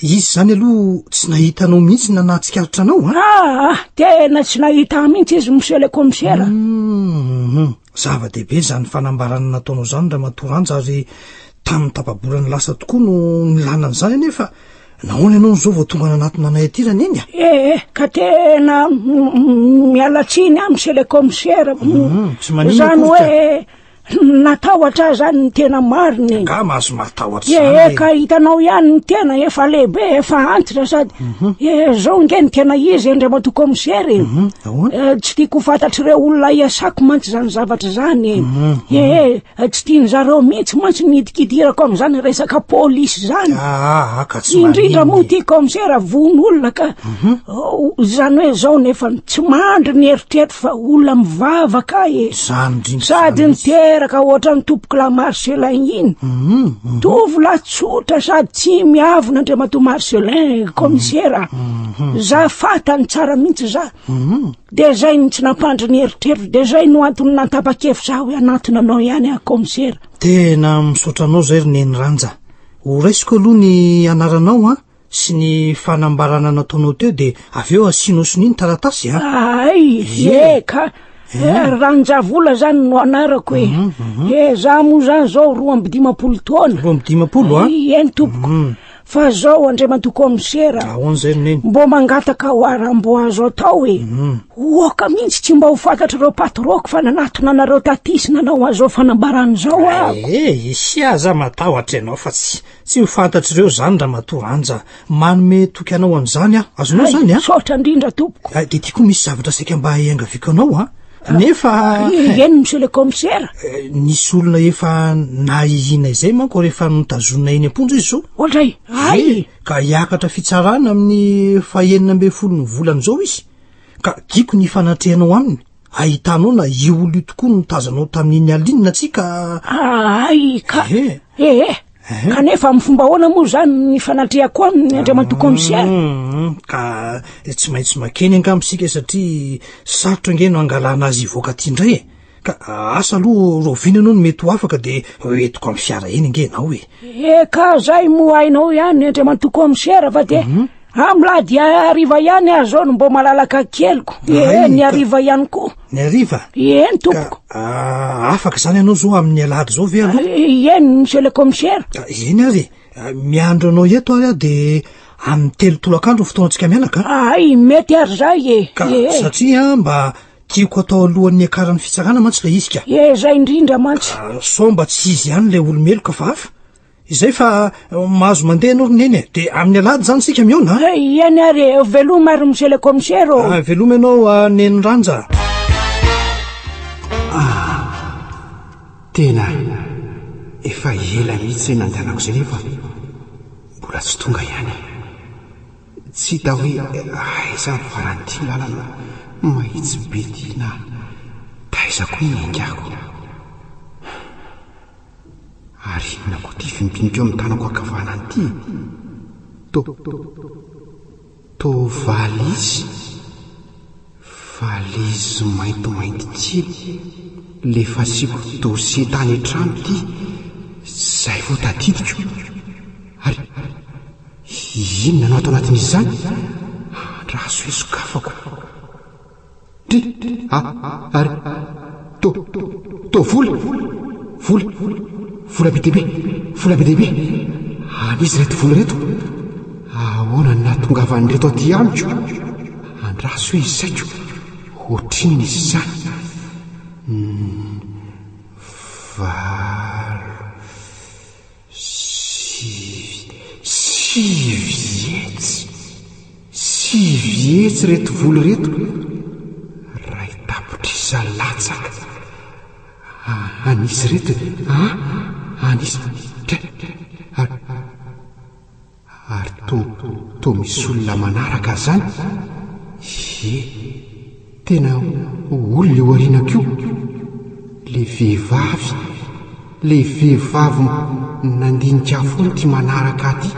Izy izany aloha tsy nahita anao mihitsy na nahatsikaritra anao an? Ah, tena tsy nahita ahy mihitsy izy monsieur le commissaire. Hum, zava-dehibe izany fanambarana nataonao izany Ramatoa Ranja ary tamin'ny tapa-bolana lasa tokoa no nilana an'izany anefa nahoana ianao izao vao tonga nanatona anay aty Raneny a? Eh, ka tena miala tsiny aho monsieur le commissaire. Hum, tsy maninona Izany akory ka. hoe Natahotra aho zany ny tena marina e. Angaha mahazo matahotra izany e? ka hitanao ihany ny tena efa lehibe, efa antitra sady mhm. e, zao nge ny tena izy Andriamatoa Commissaire e. Mhm, ahoana? E, tsy tiako ho fantatr'ireo olona iasako mantsy izany zavatra izany e. Mhm, E, e, tsy tiany zareo mihitsy mantsy ny hidikidirako amin'izany resaka polisy izany. Ah, ah, ka tsy Indrindra moa maninona e. ity commissaire vono olona ka. Oh, izany hoe zao nefa tsy mandry ny eritreritro fa olona mivavaka e. Izany indrindra Sady izany mihitsy. niteraka ohatran'ny tompokolahy Marcelin iny. Tovolahy tsotra sady tsy miavona Andriamatoa Marcelin, commissaire. Za fantany tsara mihitsy za. De zay no tsy nampandry ny eritreritro, de zay no antony nantapa-kevitra aho hoe hanantona anao ihany aho commissaire. Tena misaotra anao zay ry Neny Ranja. Ho raisiko aloha ny anaranao an. sy ny fanambarana nataonao teo de avy eo asianao sonia ny taratasy a. Ay, Ie. e ka eh, Ranjavola zany no anarako e. E za moa zany zao 52 taona. 52 a? Eny tompoko. Fa zao Andriamatoa Kaomisera. Ahoana izay ry Neny? Mbô mangataka ho ahy raha mbô azo atao e. Oka mihitsy tsy mba ho fantatr'ireo patroko fa nanatona anareo taty sy nanao an'izao fanambarana izao aho. Eh, isia aza matahotra ianao fa tsy Tsy ho fantatr'ireo izany Ramatoa Ranja. Manome toky anao an'izany aho. Azonao izany an? Misaotra indrindra tompoko. Dia ity koa misy zavatra saika mba hiangaviako anao an. Nefa. Eny monsieur le commissaire. Eh, nisy olona efa nahihiana izay manko rehefa notazonina eny am-ponja izy izao. Ohatray, ay! Eh, ka hiakatra fitsarana amin'ny fahenina ambin'ny folon'ny volana izao izy. Ka tiako ny hifanatrehanao aminy, ahitanao na io olona io tokoa no notazanao tamin'iny alina iny na tsia ka. Ay ka. Eh. Eh, eh. Kanefa amin'ny fomba ahoana moa izany ny fanatrehako aminy Andriamatoa Commissaire? Mm, ka tsy maintsy makeny angamba isika satria sarotra ange no hangalana azy hivoaka aty indray e. Ka asa aloha rahoviana ianao no mety ho afaka dia hoentiko amin'ny fiara eny ange ianao e. Eka zay moa hainao ihany Andriamatoa Commissaire fa dia mhm. Amin'ny lahady hariva ihany aho zao no mbô malalaka keliko. Ee, ny hariva ihany koa. Ny hariva? Eny tompoko. Ka ah, afaka izany ianao zao amin'ny alahady zao ve aloha? Eh, eny, monsieur le commissaire. Ah, eny ary, ah, miandry anao eto ary aho dia amin'ny telo tolakandro ny fotoanantsika mianaka. Ay, mety ary zay e. Ka satria mba tiako atao alohan'ny niakaran'ny fitsarana mantsy ilay izy ka. E, zay indrindra mantsy. Sao mba tsy izy ihany ilay olo-meloka fa hafa. Izay fa mahazo mandeha ianao ry Neny e! Dia amin'ny alahady izany isika mihaona a! Eny ary e! Veloma ary Monsieur le Commissaire ô! Ah, veloma ianao Neny Ranja! Ah! Tena efa ela mihitsy izay nandehanako izay nefa mbola tsy tonga ihany e! Tsy hita hoe aiza ny faran'ity lalana mahitsy be ity na taiza koa ny niaingako. Ary inona koa ity vimbiniko eo amin'ny tanako ankavanana ity e? To, to valizy, valizy maintimainty kely, le fasiako dossier tany an-trano ity, zay vao tadidiko. Ary inona no ato anatin'izy izany? Andraso hoe sokafako. Dry a ary to to vola vola vola be dia be vola be dia be an'iza ireto vola ireto ahoana no nahatongavan'ireto aty amiko andraso hoe isaiko ohatrinona izy izany valo Sivy, sivy hetsy, sivy hetsy ireto vola ireto, iray tapitrisa latsaka. An'iza ireto e? A? An'iza? Dray, ary, ary toa, toa misy olona manaraka izany? Ie. Tena olona io aorianako io. Le vehivavy, le vehivavy nandinika ahy foana ity manaraka ahy ity.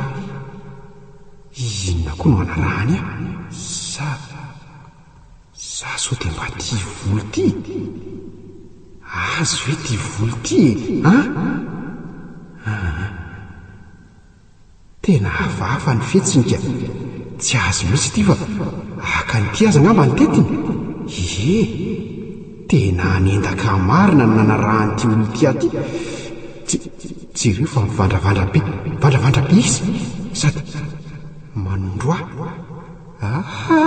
Inona koa no anarahany ahy? Sa, sa sao dia mba tia vola ity? Azy ve ity vola ity e? An? Aa. Tena hafahafa ny fihetsiny ka! Tsy azy mihitsy ity fa haka an'ity aza angamba ny tetiny? Ie! Tena hanendaka marina ny nanarahan'ity olona ity ahy ity! Jereo fa mivandravandra be, mivandravandra be izy sady manondro ahy. Aha!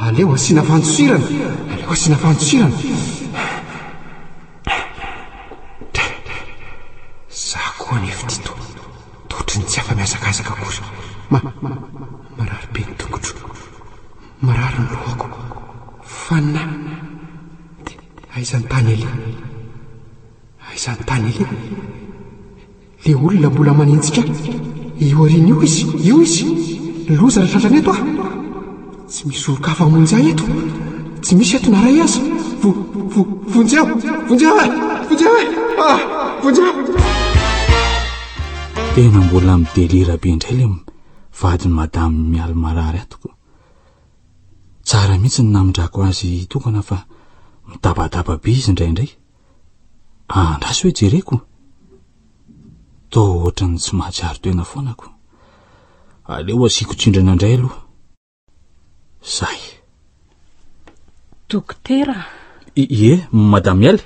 Aleo asiana fandosirana! Aleo asiana fandosirana! Za koa anefa ity toa ohatry ny tsy afa-mihazakazaka akory. Ma, marary be ny tongotro. Marary ny lohako. Fanina. Dia aiza ny tany aleha? Aiza ny tany aleha? Le olona mbola manenjika ahy. Io aoriana io izy, io izy. Loza raha tratrany eto aho. Tsy misy olon-kafa hamonjy ahy eto. Tsy misy eto na iray aza. Vo, vo, vonjeo, vonjeo e, vonjeo e, ah, vonjeo. Tena mbola midelira be indray le vadin'i madame Mialy marary ato ko. Tsara mihitsy ny namindrako azy hitokana fa mitabadaba be izy indraindray. Andraso hoe jereko. Toa ohatran'ny tsy mahatsiaro tena foana ko. Aleo asiako tsindrana indray aloha. Zay. Dokotera. Ie, Madame Mialy.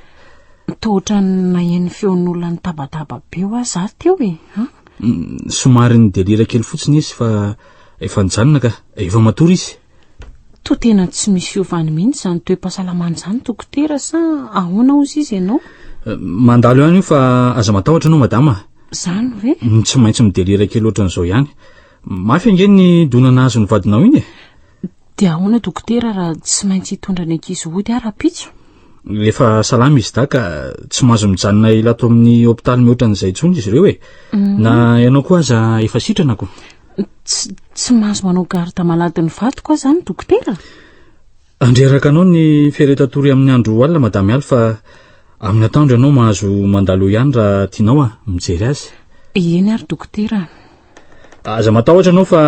Toa ohatran'ny naheno feon'olona nitabataba be hoa za teo e. An? Mm, somary nidelira kely fotsiny izy fa efa nijanona ka. Efa matory izy. Toa tena tsy misy fiovany mihitsy izany toe-pahasalamana izany dokotera sa ahoana hozy izy ianao? Eh, mandalo ihany io fa aza matahotra ianao madama. Izany ve? Mm, tsy maintsy midelira kely ohatran'izao ihany. Mafy ange ny dona nahazo ny vadinao iny e. Dia ahoana dokotera raha tsy maintsy hitondra ny ankizy hody aho rahampitso? Efa salama izy dahy ka tsy mahazo mijanona ela ato amin'ny hopitaly mihoatra an'izay intsony izy ireo e. Na ianao koa aza efa sitrana ko. Tsy tsy mahazo manao garde malade ny vadiko aho izany dokotera? Andreraka anao ny fiaretatory amin'ny andro alina madame Mialy fa amin'ny atoandro ianao mahazo mandalo eo ihany raha tianao ah, mijery azy. Eny ary dokotera. Aza matahotra ianao fa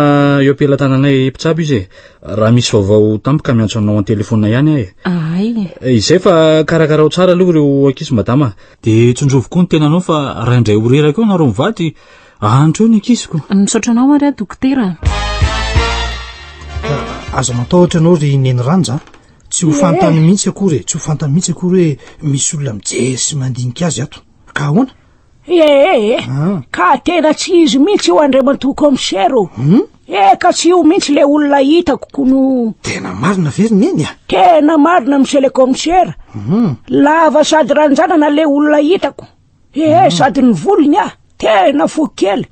eo am-pelatananay mpitsabo izy e. Raha misy vaovao tampoka miantso anao an-telefaonina ihany aho e. Ay. Izay fa karakarao tsara aloha ireo ankizy madama. Dia tsonjovy koa ny tenanao fa raha indray ho reraka eo nareo mivady, ahantra eo ny ankiziko. Misaotra anao ary aho dokotera. Aza matahotra ianao ry Neny Ranja a. Tsy ho fantany mihitsy akory e, tsy ho fantany mihitsy akory hoe misy olona mijery sy mandinika azy ato. Ka ahoana? Ee, ka tena tsy izy mihitsy io Andriamatoa Commissaire ô. E, ka tsy io mihitsy le olona hitako ko no... Tena marina ve ry Neny a? Tena marina Monsieur le Commissaire. Lava sady ranjanana le olona hitako. Ee, sady ny volony ah, tena fohy kely.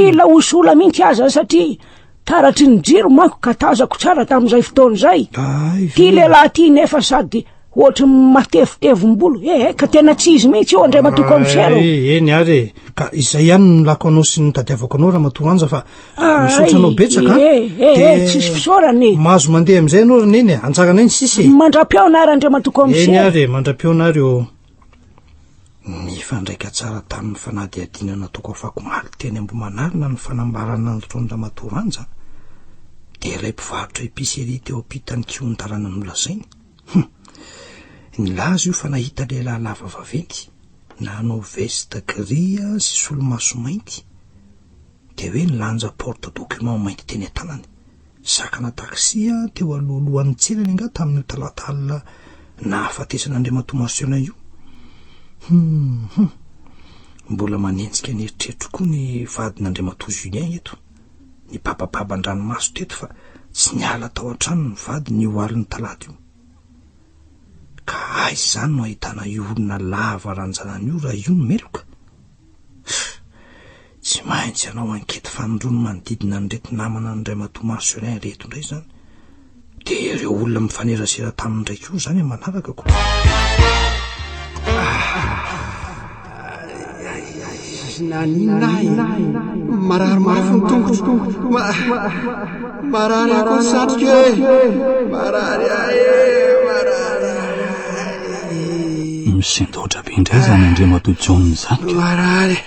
Ila ho sola mihitsy aza satria taratry ny jiro manko ka tazako tsara tamin'izay fotoana izay. Ty lehilahy ty nefa sady ohatry ny matevitevim-bolo. Ee, ka tena tsy izy mihitsy io Andriamatoa Commissaire ô. Eny ary e. Ka izay ihany no nilako anao sy nitadiavako anao Ramatoa Ranja fa misaotra anao betsaka a. Ee, ee, tsisy fisaorana e. Mahazo mandeha amin'izay ianao ry Neny e. Anjaranay ny sisa e. Mandra-pihaona ary Andriamatoa Commissaire. Eny ary e, mandra-pihaona ary ô. Nifandraika tsara tamin'ny fanadihadiana nataoko afakomaly teny Ambohimanarina ny fanambarana nataon-dRamatoa Ranja, dia ilay mpivarotra épicerie teo ampitan'ny kihon-dalana nolazainy. Hum! Nilaza io fa nahita lehilahy lava vaventy, nanao veste gris sy solomaso mainty, dia hoe nilanja porte document mainty teny an-tanany. Sakana taxi teo alohalohan'ny tsenany angaha tamin'io talata alina nahafatesan'Andriamatoa Marcelin io? Hum hum. Mbola manenjika ny eritreritro koa ny vadin'Andriamatoa Julien eto. Nibabababa an-dranomaso teto fa tsy niala tao an-trano ny vadiny io alin'ny talata io. Ka aiza izany no ahitana io olona lava ranjanana io raha io no meloka? Tsy maintsy hanao ankety fanindroany manodidina an'ireto namana an'Andriamatoa Marcelin ireto indray izany. Dia ireo olona mifanerasera taminy indray koa izany amin'ny manaraka ko. Naninona ahy? Marary mafy ny tongotro. Marary ahy koa ny satriko e! Marary ahy e! Marary ahy. Misendaotra be indray izany Andriamatoa John izany ka. Marary.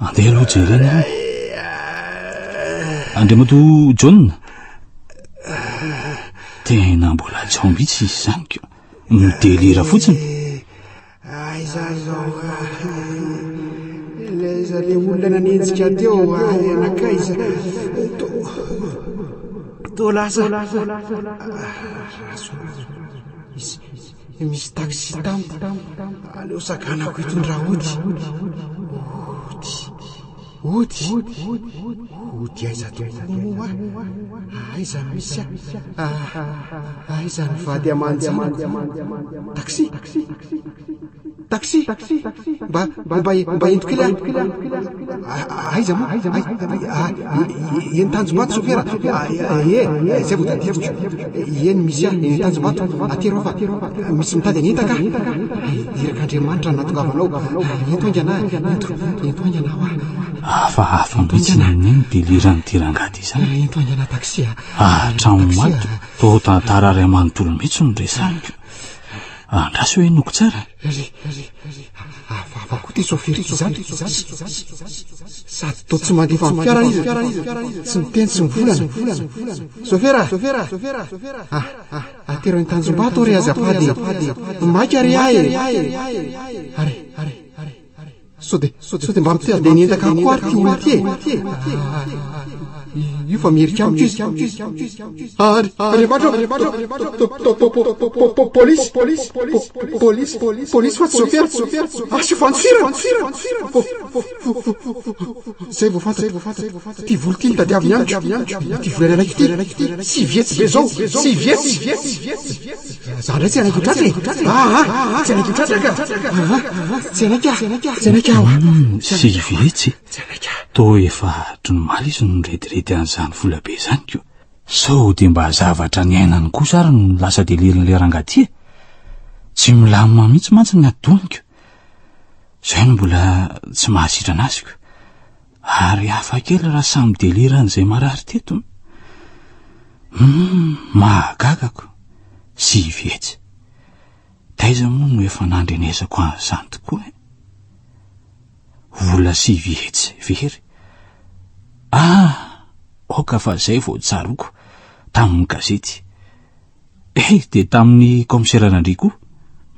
Andeha aloha jerena aloha. Andriamatoa John. Tena mbola tsy ao mihitsy izy izany ka. Midelira fotsiny. Aiza izao Ilaiza le olona nanenjika teo ary nankaiza To To lasa Misy Misy taxi tampoka Aleo sakanako hitondra ody Ody Ody Ody aiza tokoa moa Aiza no misy ahy Aiza ny vady aman-janako Taxi Taxi Mba mba mba ento kely aho Aiza moa Eny Tanjombato sofera Ee izay vao tadidiko Eny misy ahy eny Tanjombato Atero aho fa misy mitady hanentaka ahy Irak'Andriamanitra no nahatongavanao Ento haingana aho Ento ento haingana aho Hafahafa mihitsy ny ny deliran'ity rangahy ity izany. Ento haingana taxi a. Hatramin'ny omaly toa tantara iray manontolo mihitsy no resahiko. Andraso hoe henoko tsara. Ry, hafahafa koa ity sôfera ity izany. Sady toa tsy mandefa ny fiara izy, tsy miteny tsy mivolana. Sôfera! Ah, atero eny Tanjombato re azafady e. Maika re ahy e. Ary, Sao dia, sao dia mba mitady hanendaka ahy koa ary ity olona ity e? Io fa miherika amiko izy. Ary, Andriamanitra ô, polisy, polisy, polisy fa tsy sôfera, asio fandosirana. Zay vao fantatro, ity vola ity no tadiaviny amiko, ity vola nalaiko ity, sivy hetsy be zao, sivy hetsy. Za ndray tsy hanaiky ho tratra e! Aa! Tsy hanaiky ho tratra ka! Aa! Tsy hanaiky aho! Tsy hanaiky aho! Sivy hetsy? Tsy hanaiky aho! Toa efa hatry ny omaly izy no nirediredy an'izany vola be izany ko! Sao dia mba zavatra niainany kosa ary no lasa delirin'ilay rangahy ity e? Tsy milamina mihitsy mantsy ny adoniko. Izay no mbola tsy mahasitrana azy ko. Ary hafa kely raha samy delire an'izay marary teto. Hum, mahagaga ko. 900. Taiza moa no efa nandrenesako an'izany tokoa e? Vola 900 very. Ah, aoka fa izay vao tsaroako tamin'ny gazety. Eh, dia tamin'ny kaomisera Randria koa.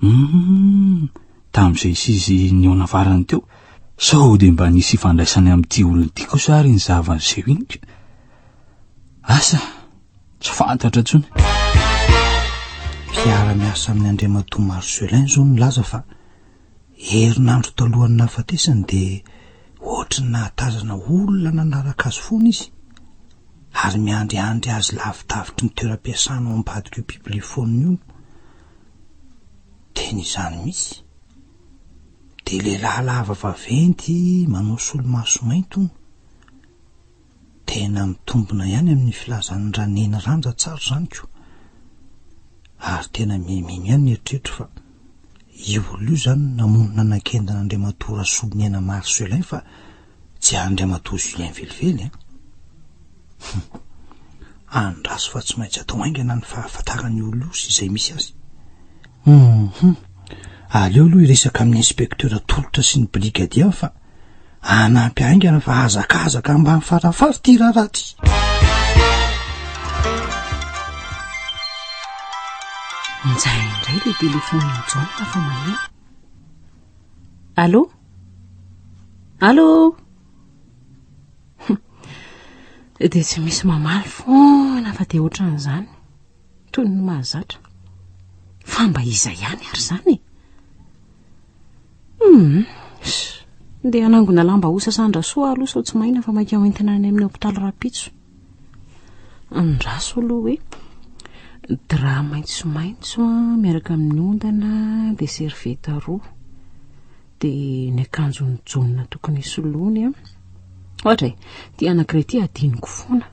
Hum, tamin'izay sy izy nihaona farany teo. Sao dia mba nisy ifandraisany amin'ity olona ity kosa ary iny zava-niseho iny ka. Asa, tsy fantatra intsony. Mpiara-miasa amin'i Andriamatoa Marcelin izao nilaza fa herinandro talohan'ny nahafatesany dia ohatry ny nahatazana olona nanaraka azy foana izy ary miandriandry azy lavidavitry ny toeram-piasana ao ambadik'io bibliophone io. Tena izany mihitsy. Dia lehilahy lava vaventy manao solomaso mainty hono. Tena mitombina ihany amin'ny filazan'i Raneny Ranja tsara izany ko! Ary tena mimimo ihany ny eritreritro fa io olona io izany no namono nanakendana Andriamatoa Rasoloniaina Marcelin fa tsy Andriamatoa Julien velively an! Hum! Andraso fa tsy maintsy atao haingana ny fahafantarana io olona io sy izay misy azy. Hum! Aleo aloha hiresaka amin'ny inspecteur Tolotra sy ny brigadier fa Hanampy haingana fa hazakazaka ambany farafara ity raharaha ity. Njay indray ilay telefaonin'i Jaona fa maneno. Allô? Allô? Dia tsy misy mamaly foana fa dia ohatran'izany. Toy ny mahazatra. Fa mba iza ihany ary izany e? Hum. Ndeha hanangona lamba ho sasan-dRasoa aloha sao tsy maina fa maika hoentina any amin'ny hopitaly rahampitso. Andraso aloha hoe drap maitsomaitso miaraka amin'ny ondana dia serviette roa dia ny akanjon'i Jaona tokony hisoloany. Ohatra e, ity anankiray ity adinoko foana.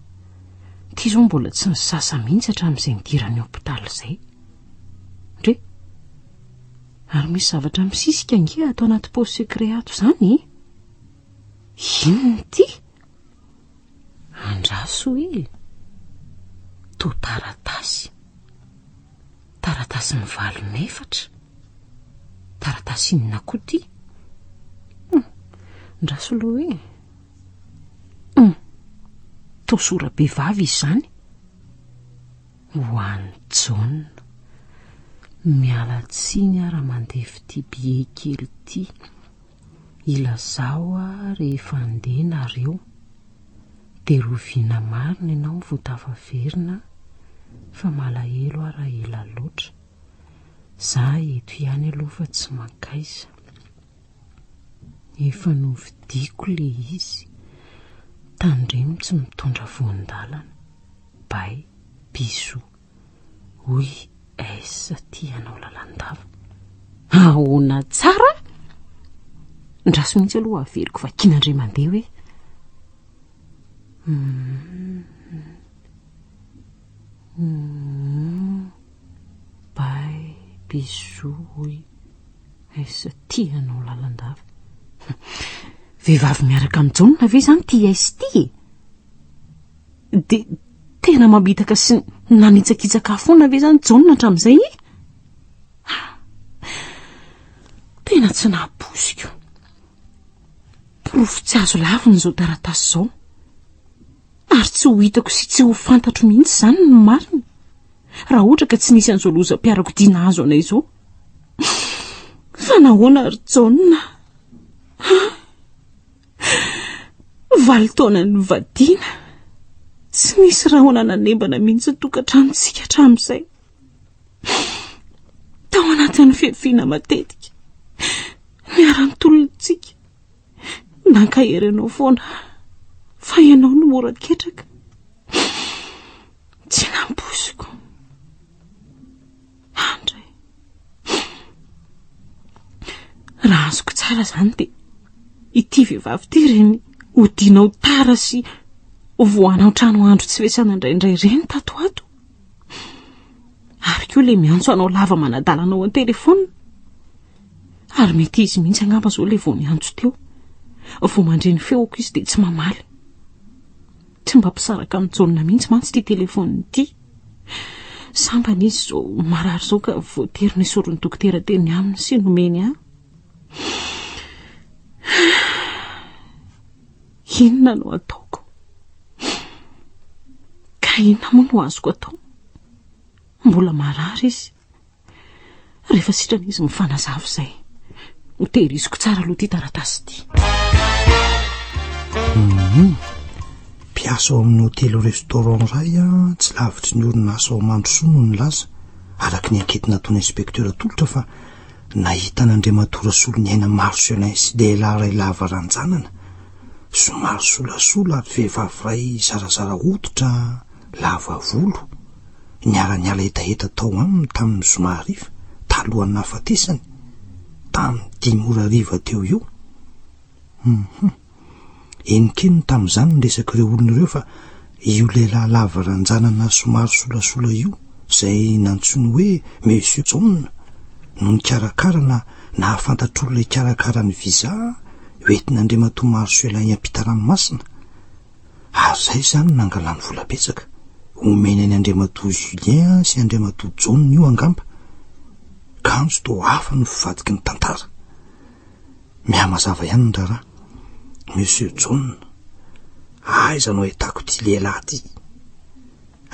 Ity izao mbola tsy nisasa mihitsy hatramin'izay nidirany hopitaly izay. Ndre! Ary misy zavatra misisika ange ato anaty paosy secret ato izany e! Inona ity? Andraso e! Toa taratasy. Taratasy mivalon'efatra. Taratasy inona koa ity? Hum, andraso aloha e! Hum, toa sora-behivavy izy izany. Ho an'i Jaona. Miala tsiny aho raha mandefa ity billet kely ity. Ilazao aho rehefa handeha nareo. Dia roviana marina ianao vao tafaverina fa malahelo aho raha ela loatra. Za eto ihany aloha fa tsy mankaiza. Efa novidiako le izy. Tandremo tsy mitondra voan-dalana. Bay, bisous. Hoy S tia anao lalandava. Ahoana tsara? Ndraso mihitsy aloha averiko vakiana indray mandeha hoe. Hmm. Hmm. Bay, bisous, hoy S tia anao lalandava. Vehivavy miaraka amin'i Jaona ve izany ity S ity e? Dia tena mamitaka sy nanitsakitsaka ahy foana ve izany Jaona hatramin'izay e? Tena tsy nahaposiko. Porofo tsy azo lavina izao taratasy izao. Ary tsy ho hitako sy tsy ho fantatro mihitsy izany ny marina. Raha ohatra ka tsy nisy an'izao lozam-piarakodia nahazo anay izao. Fa nahoana ry Jaona? Valo taona nivadiana, tsy nisy rahona nanembana mihitsy ny tokantranontsika hatramin'izay. Tao anatin'ny fihaviana matetika, niara-nitolona tsika, nankahery anao foana fa ianao no mora ketraka. Tsy nampoiziko. Andray. Raha azoko tsara izany dia ity vehivavy ity ireny hodianao tara sy voanao trano andro tsy fiasana indraindray ireny tato ato. Ary koa ilay miantso anao lava manadala anao an-telefaonina. Ary mety izy mihitsy angamba izao ilay vao niantso teo. Vao mandre ny feoko izy dia tsy mamaly. Tsy mba mpisaraka amin'i Jaona mihitsy mantsy ity telefaonina ity. Sambany izy izao marary izao ka voatery nesorin'ny dokotera teny aminy sy nomeny ahy. Inona no ataoko? Ka inona moa no azoko atao? Mbola marary izy. Rehefa sitrana izy mifanazava izay. Hotehiriziko tsara aloha ity taratasy ity. Mhm. Mpiasa ao amin'ny hotely restaurant iray tsy lavitry ny orinasa ao Mandrosoa no nilaza, araka ny ankety nataon'ny inspecteur Tolotra fa nahita an'Andriamatoa Rasoloniaina Marcelin sy lehilahy iray lava ranjanana, somary solasola ary vehivavy iray zarazara hoditra lava volo, niara-niala hetaheta tao aminy tamin'ny zoma hariva, talohan'ny nahafatesany, tamin'ny dimy ora hariva teo eo. Hum. Henonkenony tamin'izany ny resak'ireo olona ireo fa io lehilahy lava ranjanana somary solasola io, izay nantsoiny hoe Monsieur Jaona, no nikarakara na nahafantatr'olona hikarakara ny visa hoentin'Andriamatoa Marcelin hiampita ranomasina. Ary izay izany no nangalany vola betsaka. Omeny an'i Andriamatoa Julien sy Andriamatoa Jaona io angamba. Kanjo toa hafa no fivadiky ny tantara. Mihamazava ihany ny raharaha. Monsieur Jaona, aiza no ahitako ity lehilahy ity?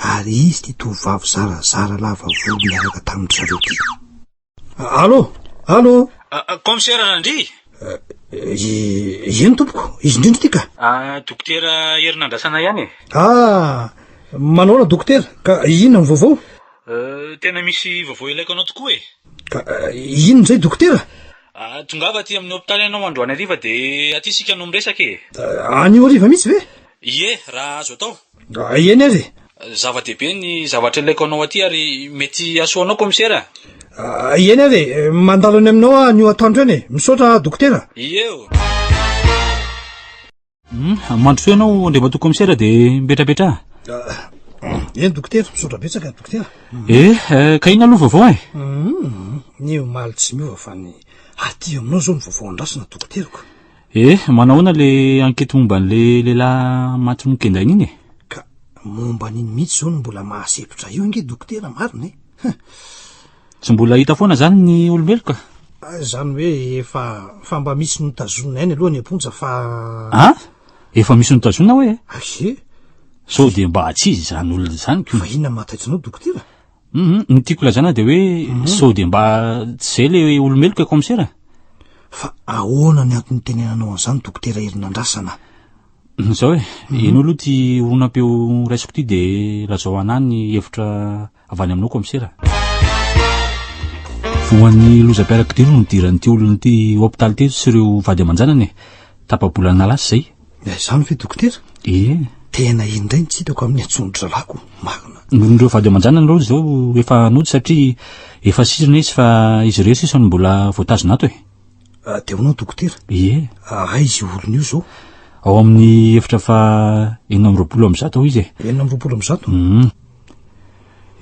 Ary izy ity tovovavy zarazara lava volo niaraka tamin-dry zareo ity. Allô? Allô? Commissaire Randria? Eny tompoko, izy indrindra ity ka. Dokotera Herinandrasana ihany e. Ah, manahoana dokotera? Ka inona ny vaovao? Tena misy vaovao ilaiko anao tokoa e. Ka inona izay dokotera? Tongava aty amin'ny hopitaly ianao androany hariva dia aty isika no miresaka e. Anio hariva mihitsy ve? Ie, raha azo atao. Eny ary e. Zava-dehibe ny zavatra ilaiko anao aty ary mety hahasoa anao kaomisera. Eny ary e, mandalo any aminao aho anio atoandro eny e. Misaotra dokotera. Ie o. Hum, mandrosoa ianao Andriamatoa Kaomisera dia mipetrapetraha. Eny dokotera, misaotra betsaka dokotera. Eh, eh, ka inona aloha vaovao e? Hum, ny omaly tsy miova fa ny aty aminao izao ny vaovao andrasana dokoterako. Eh, manahoana le enquête momba an'le lehilahy maty nokendaina iny e? Ka momba an'iny mihitsy izao no mbola mahasempotra io ange dokotera marina e. Huh. Tsy mbola hita foana zany ny olo-meloka? Izany hoe efa fa mba misy notazonina ihany aloha any am-ponja fa. An? Efa misy notazonina hoe? Aie. Sao dia mba tsy izy izany olona izany ko. Fa inona mahataitra anao dokotera? Hum, ny tiako lazana dia hoe mhm. sao dia mba tsy izay le olo-meloka kaomisera? Fa ahoana ny antony itenenanao an'izany dokotera Herinandrasana? Izao e, henoy aloha ity horonam-peo raisiko ity dia lazao anah ny hevitra Avy any aminao kaomisera. Voan'ny lozam-piarakodia no nidiran'ity olona ity hopitaly teto sy ireo vady aman-janany e. Tapa-bolana lasa izay. Eh, izany ve dokotera? Ie. Tena iny indray no tsy hitako amin'ny antson'dry zalako, marina. Ireo vady aman-janany ireo izao efa nody satria efa sitrana izy fa izy ireo sisa no mbola voatazona ato e. Ah, dia ahoana dokotera? Ie. Ah, aiza io olona io izao? Ao amin'ny efitra faha 126 ao izy e. 126? Mhm.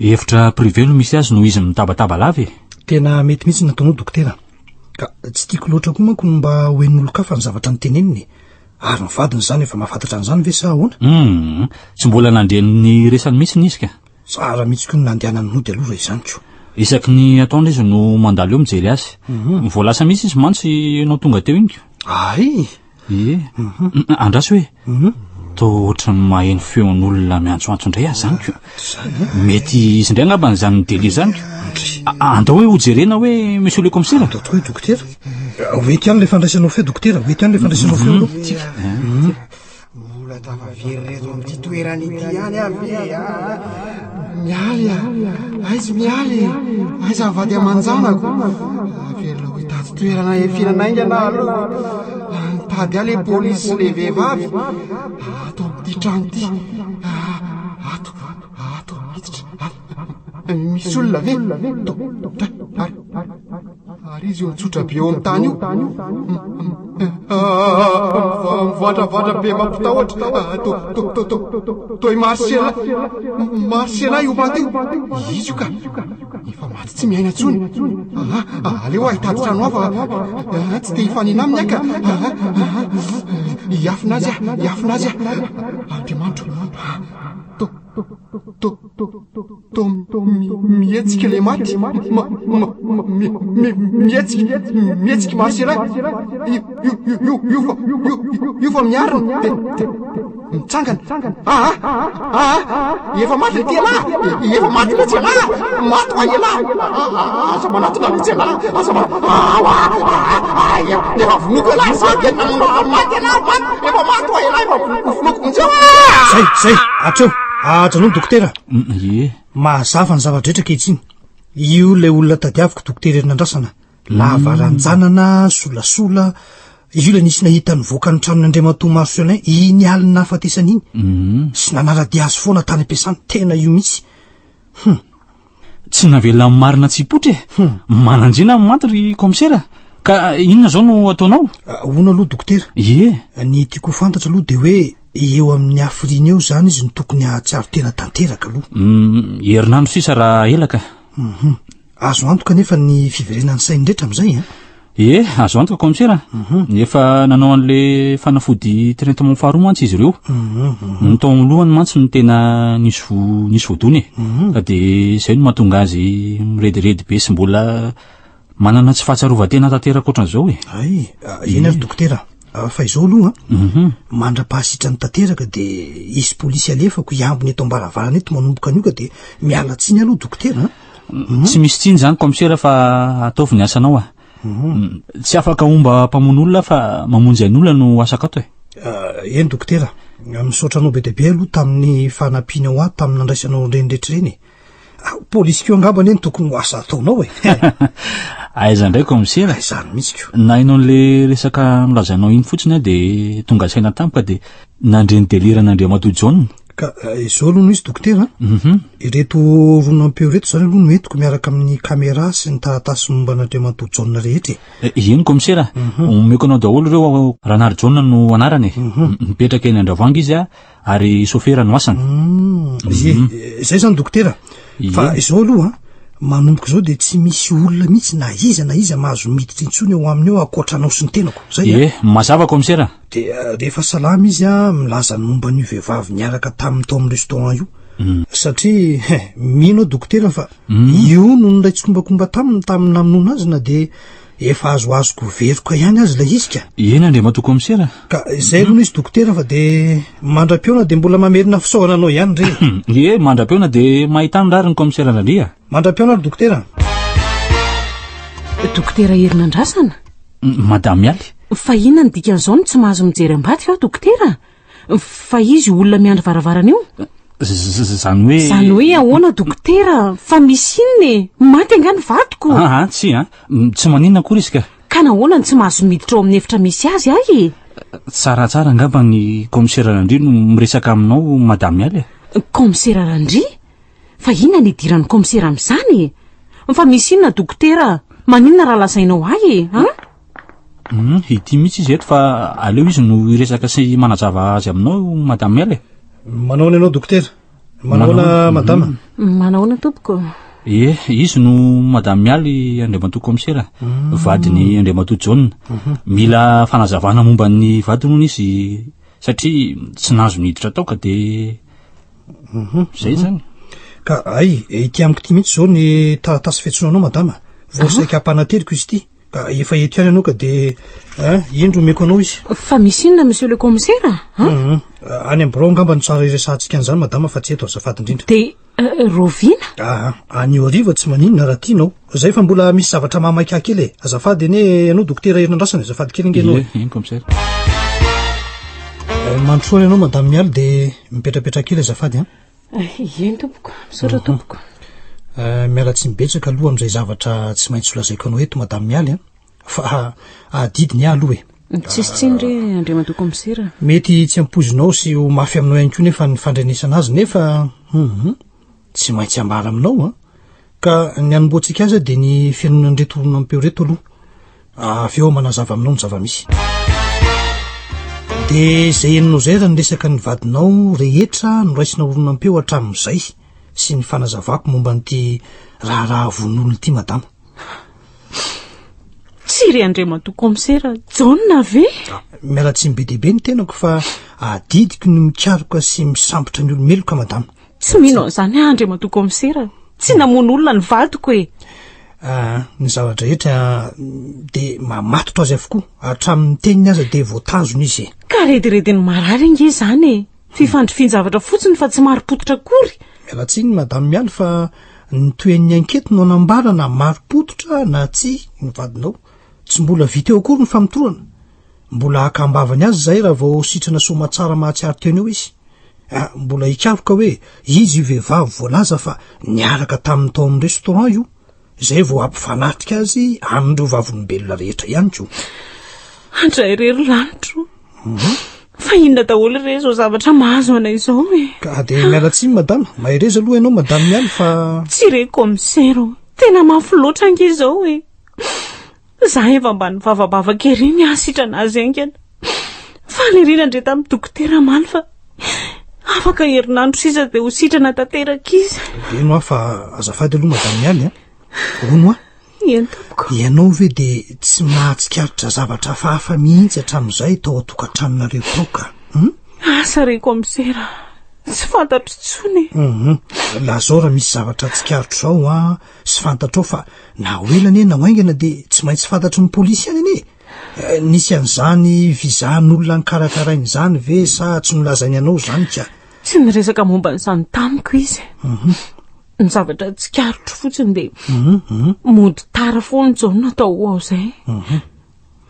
Efitra privé no misy azy noho izy mitabataba lava e. Tena mety mihitsy ny nataonao dokotera. Ka tsy tiako loatra koa manko ny mba ho henon'olon-kafa ny zavatra noteneniny e. Ary ny vadiny izany efa mahafantatra an'izany ve sa ahoana? Hum, tsy mbola nandre ny resany mihitsy izy ka. Tsara mihitsy koa ny nandehanany nody aloha raha izany ko. Isaky ny atoandro izy no mandalo eo mijery azy. Mhm. Vao lasa mihitsy izy mantsy ianao tonga teo iny ko. Ay! Ie. Mhm. Andraso hoe. Mhm. Toa ohatran'ny maheno feon'olona miantsoantso indray aho izany ko. Mety izy indray angamba izany midélire izany ko. Andao hoe hojerena hoe monsieur le commissaire. Andao tokoa hoe dokotera. Ho ety ihany ilay fandraisanao feo dokotera, ho ety ihany ilay fandraisanao feo aloha. Mbola tafaverina eto amin'ity toerana ity ihany aho ve a? Mialy a! Aiza Mialy e? Aiza ny vady aman-janako? Averina ho hitady toerana hiafinana haingana aho aloha. Nitady ahy ilay polisy sy ilay vehivavy. Ato amin'ity trano ity. Ato, ato, hiditra. Misy olona ve? Ary, ary izy io mitsotra be eo amin'ny tany io. Mivoatravatra be mampitahotra. To, to, to, to i Marcella. Marcella io maty io. Izy io ka. Efa maty tsy miaina intsony. Ah, aleo aho hitady trano hafa. Ah, tsy te hifanena aminy aho ka. Ah, hiafina azy aho, hiafina azy aho. Andriamanitro. To, to, to mihetsika ilay maty. Mihetsika, mihetsika Marcella. Io, io, io, io fa, io, io fa miarina. Dia, dia. Mitsangana. Aa! Aa! Efa maty ity ialahy! Efa maty mihitsy ialahy! Maty hoa ialahy! Aza manatona mihitsy ialahy! Aza ma... Aa! Efa vonoiko ialahy! Za dia namono maty ialahy! Maty! Efa maty hoa ialahy! Efa vonoiko mihitsy eo! Zay, zay! Hatreo! Ajanony dokotera! Ie. Mazava ny zava-drehetra ankehitriny. Io ilay olona tadiaviko dokotera Herinandrasana. Lava ranjanana, solasola, io ilay nisy nahita nivoaka ny tranon'i Andriamatoa Marcelin iny alina nahafatesany iny, mhm. sy nanara-dia azy foana tany am-piasana, tena io mihitsy. Hum. Tsy navela ny marina tsy hipoitra e. Hmm. Manandriana ny maty ry kaomisera. Ka inona izao no ataonao? Ah, hono aloha dokotera. Ie. Ny tiako ho fantatra aloha dia hoe eo amin'ny hafiriana eo izany izy no tokony hahatsiaro tena tanteraka aloha. Mm, herinandro sisa raha ela ka. Mhm. Azo antoka anefa ny fiverenan'ny sainy rehetra amin'izay an? Ie, azo antoka kaomisera. Mhm. Efa nanao an'le fanafody traitement faharoa mantsy izy ireo. Mhm, mhm. Ny tao amin'ny lohany mantsy no tena nisy vo nisy voadona e. Ka dia izay no mahatonga azy mirediredy be sy mbola manana tsy fahatsiarovan-tena tanteraka ohatran'izao e. Hay, eny ary dokotera. Fa izao aloha an, mandra-pahasitrany tanteraka dia hisy polisy alefako hiambina eto am-baravarana eto manomboka anio ka dia miala tsiny aloha dokotera an. Mhm. Tsy misy tsiny izany kaomisera fa ataovy ny asanao a. Mhm. Tsy afaka homba mpamono olona fa mamonjy ain'olona no asako ato e. Ah, eny dokotera, misaotra anao be dia be aloha tamin'ny fanampianao ahy tamin'ny nandraisanao ireny rehetra ireny e. Ah, polisy koa angamba anie no tokony ho asa ataonao e. Aiza indray kaomisera? Izany mihitsy ko. Naheno an'le resaka nolazainao iny fotsiny aho dia tonga saina tampoka dia nandre ny délire an'Andriamatoa Jaona. Ka eh, izao aloha no izy dokotera a. Mhm. Ireto horonam-peo ireto izany aloha no entiko miaraka amin'ny caméra sy ny taratasy momba an'Andriamatoa Jaona rehetra e. Eh, eny kaomisera, Mhm. omeko anao daholo ireo, Ranary Jaona no anarany e. Mhm. Mipetraka eny Andravoahangy izy a, ary sofera no asany. Mm, ie, Mhm. eh, izay izany dokotera. Fa Ie. izao aloha, manomboka izao dia tsy misy olona mihitsy na iza na iza mahazo miditra intsony ao aminy ao ankoatra anao sy ny tenako. Izay a. Ie, mazava kaomisera. Dia rehefa salama izy an, milaza ny momba an'io vehivavy niaraka taminy tao amin'ny restaurant io. Satria he, mino aho dokotera fa io no niray tsikombakomba taminy tamin'ny namonoana azy na dia efa azoazoko veroka ihany aza ilay izy ka. Eny Andriamatoa Kaomisera. Ka izay aloha izy dokotera fa dia mandra-pihaona dia mbola mamerina fisaorana anao ihany re. Ie, mandra-pihaona dia mahita ny rariny Kaomisera Randria. Mandra-pihaona ry dokotera. Dokotera Herinandrasana? Madame Mialy. Fa inona ny dikan'izao no tsy mahazo mijery ambadika aho dokotera? Fa izy io olona miandry varavarana io? Zany hoe. Zany hoe ahoana dokotera? Fa misy inona e? Maty angaha ny vadiko? Aa, tsia an! Tsy maninona akory izy ka. Ka nahoana no tsy mahazo miditra ao amin'ny efitra misy azy ahy e? Tsaratsara angamba ny kaomisera Randria no miresaka aminao Madame Mialy e. Kaomisera Randria? Fa inona ny idiran'ny kaomisera amin'izany e? Fa misy inona dokotera? Maninona raha lazainao ahy e? An? Hum, ity mihitsy izy eto fa aleo izy no hiresaka sy manazava azy aminao Madame Mialy e. Manahoana ianao dokotera? Manahoana madama? Manahoana tompoko? Ie, izy no Madame Mialy Andriamatoa kaomisera, vadin'i Andriamatoa Jaona. Mila fanazavana momba ny vadiny hono izy satria tsy nahazo niditra tao ka dia Zay zany. Ka hay, ity amiko ity mihitsy izao ny taratasy fiantsoana anao madama. Vao saika hampanateriko izy ity. Ka efa eto ihany ianao ka dia eh, indro omeko anao izy. Fa misy inona monsieur le commissaire? An? Mhm. Any amin'ny birao angamba no tsara iresahantsika an'izany madama fa tsy eto azafady indrindra. Dia eh, rahoviana? Aa, anio hariva tsy maninona raha tianao. Zay fa mbola misy zavatra mahamaika ahy kely e. Azafady anie ianao dokotera Herinandrasana e, azafady kely ange ianao e. Ie, eny commissaire. Eh, mandrosoa ianao madame Mialy dia mipetrapetraha kely azafady an. Eny tompoko, misaotra tompoko. Eh, miala tsiny betsaka aloha amin'izay zavatra tsy maintsy holazaiko anao eto madame Mialy an. Fa adidy ny ahy aloha e. Tsisy tsiny re Andriamatoa Kaomisera. Mety tsy ampoizinao sy ho mafy aminao ihany koa nefa ny fandrenesana azy nefa hum tsy maintsy ambara aminao an. Ka ny hanombohantsika azy dia ny fihainoana an'ireto horonam-peo ireto aloha. Avy eo aho manazava aminao ny zava-misy. Dia izay henonao izay raha ny resaka ny vadinao rehetra noraisina horonam-peo hatramin'izay sy ny fanazavako momba an'ity raharaha vono'olona ity madama. Tsy re Andriamatoa Kaomisera Jaona ve? Miala tsiny be dia be ny tenako fa adidiko ny mikaroka sy misambotra ny olo-meloka madama. Tsy mino an'izany aho Andriamatoa Kaomisera. Tsy namono olona ny vadiko e. Ah, ny zava-drehetra dia mamatotra azy avokoa, hatramin'ny teniny aza dia voatazona izy e. Ka rediredin'ny marary ange izany e. Fifandrifian-javatra fotsiny fa tsy marim-pototra akory. Miala tsiny Madame Mialy fa ny tohin'ny ankety no anambara na marim-pototra na tsia ny vadinao. Tsy mbola vita eo akory ny famotorana. Mbola haka am-bavany azy izahay raha vao sitrana soamatsara mahatsiaro tena eo izy. Ah, mbola hikaroka hoe iza io vehivavy voalaza fa niaraka taminy tao amin'ny restaurant io. Izay vao hampifanatrika azy amin'ireo vavolombelona rehetra ihany koa. Andray re ry lanitro. Mhm. Fa inona daholo re izao zavatra mahazo anay izao e? Ka dia miala tsiny madama, mahereza aloha ianao madame Mialy fa... Tsy re commissaire, tena mafy loatra ange izao e. Za efa mba nivavabavaka ery ny hahasitrana azy haingana. Faly ery nandre tamin'ny dokotera omaly fa afaka herinandro sisa dia ho sitrana tanteraka izy. Eny hoa fa azafady aloha madame Mialy a. Hono hoa. Eny tompoko. Ianao ve dia tsy mahatsikaritra zavatra hafahafa mihitsy hatramin'izay tao an-tokantranonareo tao ka? Hum? Asa re kaomisera, tsy fantatro intsony e. Hum, lazao raha misy zavatra tsikaritrao an. Sy fantatrao fa na ho ela anie na ho haingana dia tsy maintsy fantatry ny polisy ihany anie e. Nisy an'izany visa n'olona nikarakaraina izany ve sa tsy nolazainy anao izany ka? Tsy niresaka momba an'izany tamiko izy. Mhm. Ny zavatra tsikaritro fotsiny dia mhm, mhm. mody tara foana Jaona tao ho ao izay.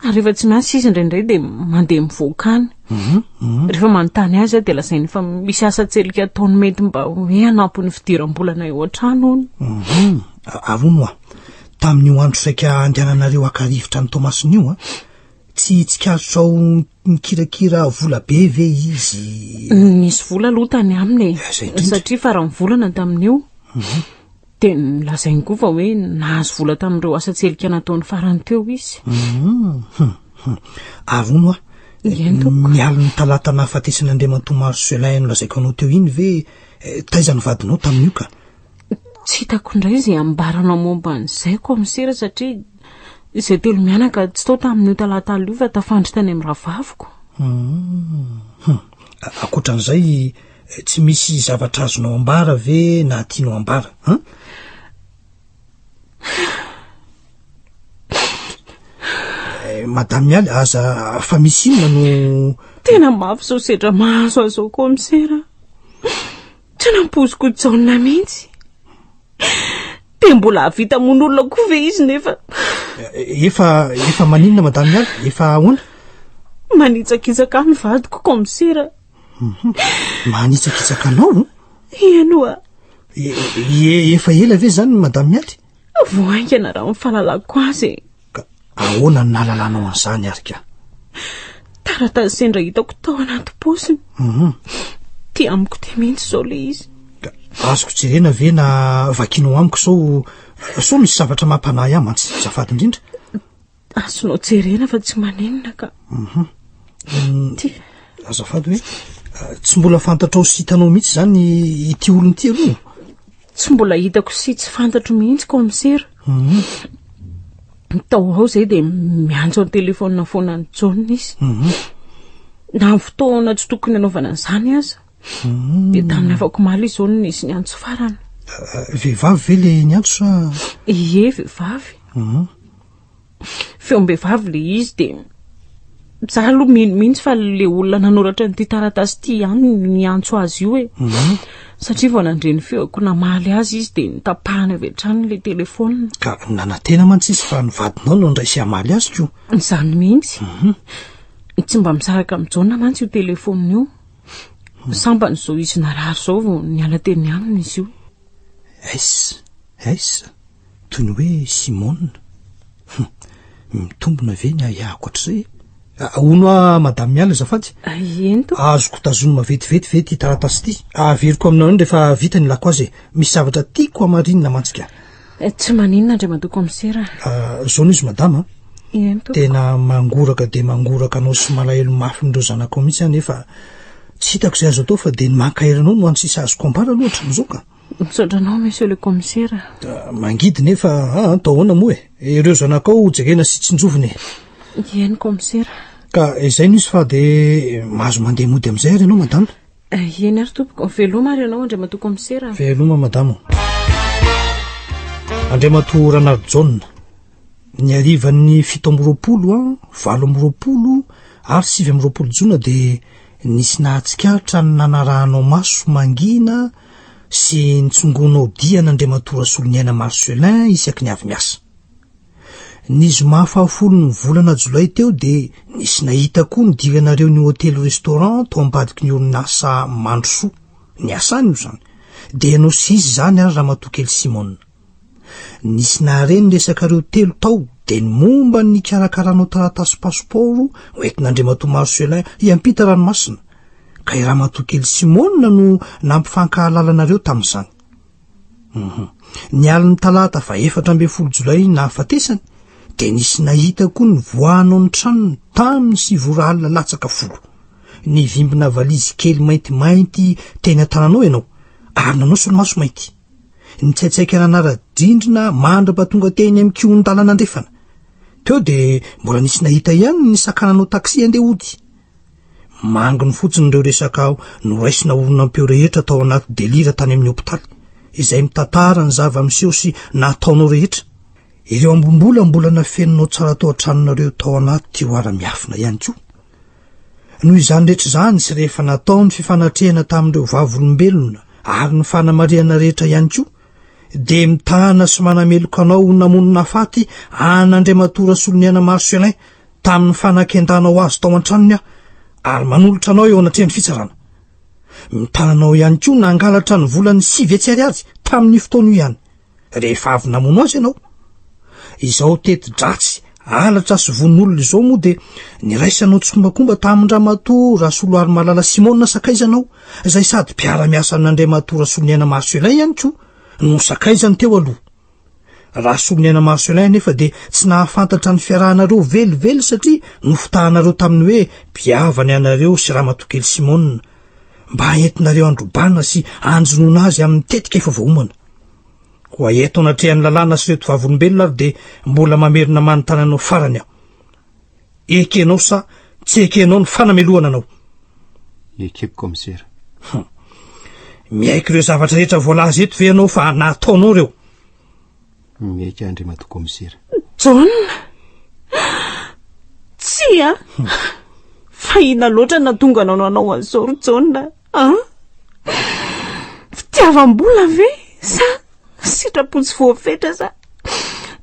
Ary rehefa tsy miasa izy indraindray dia mandeha mivoaka any. Mhm, mhm. Rehefa manontany azy aho dia lazainy fa misy asa tselika ataony mety mba hoe hanampy ny fidiram-bolana eo an-trano hono. Mhm. Ary hono hoa, tamin'io andro saika handehananareo haka rivotra any Toamasina io an, tsy tsikaritrao nikirakira vola be ve izy? Nisy vola aloha tany aminy e. Eh, izay indrindra. Satria faran'ny volana tamin'io. Dia nolazainy koa fa hoe nahazo vola tamin'ireo asa tselika nataony farany teo izy. Hum, hum. Ary hono hoa, Eny tompoko. ny alin'ny talata nahafatesan'i Andriamatoa Marcelin nolazaiko anao teo iny ve, eh, taiza ny vadinao tamin'io ka? Tsy hitako indray izay ambaranao momba an'izay kaomisera satria izay telo mianaka tsy tao tamin'io talata alina io fa tafandry tany amin'ny rahavaviko. Hum, hum. Ankoatran'izay, Tsy misy zavatra azonao ambara ve na tianao ambara an? Eh, Madame Mialy, aza fa misy inona no... Tena mafy izao sedra mahazo azy izao kaomisera. Tsy nampoiziko Jaona mihitsy. Dia mbola hahavita hamono olona koa ve izy nefa... Eh, efa, efa maninona Madame Mialy? Efa ahoana? Manitsakitsaka ahy ny vadiko kaomisera. Mhm. Manitsakitsaka anao? Eny oa. E, e, efa ela ve zany Madame Mialy? Vao haingana raha ny fahalalako azy e. Ka ahoana ny nahalalanao an'izany ary ka? Taratasy sendra hitako tao anaty paosiny. Mhm. Ty amiko ty mihitsy izao le izy. Ka azoko jerena ve na vakianao amiko sao sao misy zavatra mampanahy ahy mantsy, azafady indrindra. Azonao jerena fa tsy maninona ka. Mhm. Mm, ty. Azafady hoe eh, tsy mbola fantatrao sy hitanao mihitsy izany ity olona ity aloha. Tsy mbola hitako sy tsy fantatro mihitsy kaomisera. Mhm. Tao ao izay dia miantso an-telefaonina foana an'i Jaona izy. Mhm. Na amin'ny fotoana tsy tokony hanaovana an'izany aza. Mhm. Dia tamin'ny afak'omaly izy izao no nisy niantso farany. Eh, vehivavy ve le niantso sa? Ie, vehivavy. Mhm. Feom-behivavy le izy dia za aloha mino mihitsy fa le olona nanoratra an'ity taratasy ity ihany no niantso azy io e. Mhm. Satria vao nandre ny feoko namaly azy izy dia notapahany avy hatrany le telefaonina. Ka nanantena mantsy izy fa ny vadinao no handray sy hamaly azy ko. Izany mihitsy. Mhm. Tsy mba misaraka amin'i Jaona mantsy io telefaonina io. Sambany izao izy narary izao vao niala teny aminy izy io. S, S, Toy ny hoe Simona. Hum, mitombina ve ny ahiahiko hatrizay e? Hono aho Madame Mialy azafady. Eny tompoko. Azoko tazonina vetivety ve ity taratasy ity? Averiko aminao eny rehefa vita ny ilako azy e. Misy zavatra tiako hamarinina mantsy ka. Tsy maninona Andriamatoa Kaomisera. Izao no izy Madama a. Eny tompoko. Tena mangoraka dia mangoraka anao sy malahelo mafy an'ireo zanakao mihitsy aho nefa tsy hitako izay azo atao fa dia ny mankahery anao no hany sisa azoko ambara aloha hatramin'izao ka. Misaotra anao monsieur le commissaire. Mangidy nefa aa atao ahoana moa e? Ireo zanakao ho jerena sy tsinjovina e. Eny commissaire. Ka izay no izy fa dia mahazo mandeha mody amin'izay ary ianao madama. Eny ary tompoko. Veloma ary ianao andriamatoa commissaire. Veloma madama. Andriamatoa Ranarijaona. Ny harivan'ny 27, 28 ary 29 jona dia nisy nahatsikaritra ny nanarahanao maso mangina sy nitsongonao dia an'Andriamatoa Rasoloniaina Marcelin isaky ny avy miasa. Ny zoma fahafolon'ny volana jolay teo dia nisy nahita koa nidiranareo ny hotely restaurant tao ambadiky ny orinasa Mandrosoa. Niasany io izany. Dia ianao sy izy izany ary Ramatoa kely Simone. Nisy nahare ny resakareo telo tao dia ny momba ny nikarakaranao taratasy pasipaoro hoentin'Andriamatoa Marcelin hiampita ranomasina, ka i Ramatoa kely Simone no nampifankahalala anareo tamin'izany. Hum. Ny alin'ny talata faha 14 jolay nahafatesany dia nisy nahita koa ny voahanao ny tranony tamin'ny sivy ora alina latsaka folo. Nivimbina valizy kely maintimainty teny an-tananao ianao ary nanao solomaso mainty. Nitsaitsaika nanara-drindrina mandra-pahatonga teny amin'ny kihon-dalana andrefana. Teo dia mbola nisy nahita ihany ny sakananao taxi handeha hody. Manginy fotsiny ireo resaka noraisina horonam-peo rehetra tao anaty delira tany amin'ny hopitaly, izay mitantara ny zava-miseho sy nataonao rehetra. Ireo ambim-bola mbola nafeninao tsara tao an-tranonareo tao anaty tiroara miafina ihany koa. Noho izany rehetra izany sy rehefa natao ny fifanatrehana tamin'ireo vavolombelona ary ny fanamarihana rehetra ihany koa, dia mitana sy manameloka anao ho namono nahafaty an'Andriamatoa Rasoloniaina Marcelin tamin'ny fanakendanao azy tao an-tranony aho ary manolotra anao eo anatrehan'ny fitsarana. Mitana anao ihany koa nangalatra ny volany 900 ariary tamin'io fotoana io ihany. Rehefa avy namono azy ianao. Izao teti-dratsy, halatra sy vono olona izao moa dia niraisanao tsikombakomba tamin-dRamatoa Rasoloarimalala Simona sakaizanao, izay sady mpiara-miasa amin'Andriamatoa Rasoloniaina Marcelin ihany koa no sakaizany teo aloha. Rasoloniaina Marcelin anefa dia tsy nahafantatra ny fiarahanareo velively satria nofitahanareo tamin'ny hoe mpihavana ianareo sy Ramatoakely Simona mba entinareo handrobana sy hanjonoana azy amin'ny tetika efa voaomana. Koa eto anatrehan'ny lalàna sy ireto vavolombelona ary dia mbola mamerina manontany anao farany aho. Ekenao sa tsy ekenao ny fanamelohana anao? Ekeko kaomisera. Hum. Miaiky ireo zavatra rehetra voalaza eto ve ianao fa nataonao ireo? Miaiky aho Andriamatoa kaomisera. John! Tsia! Fa inona loatra no nahatonga anao nanao an'izao ry John a? Fitiavam-bola ve sa sitrapo tsy voafetra sa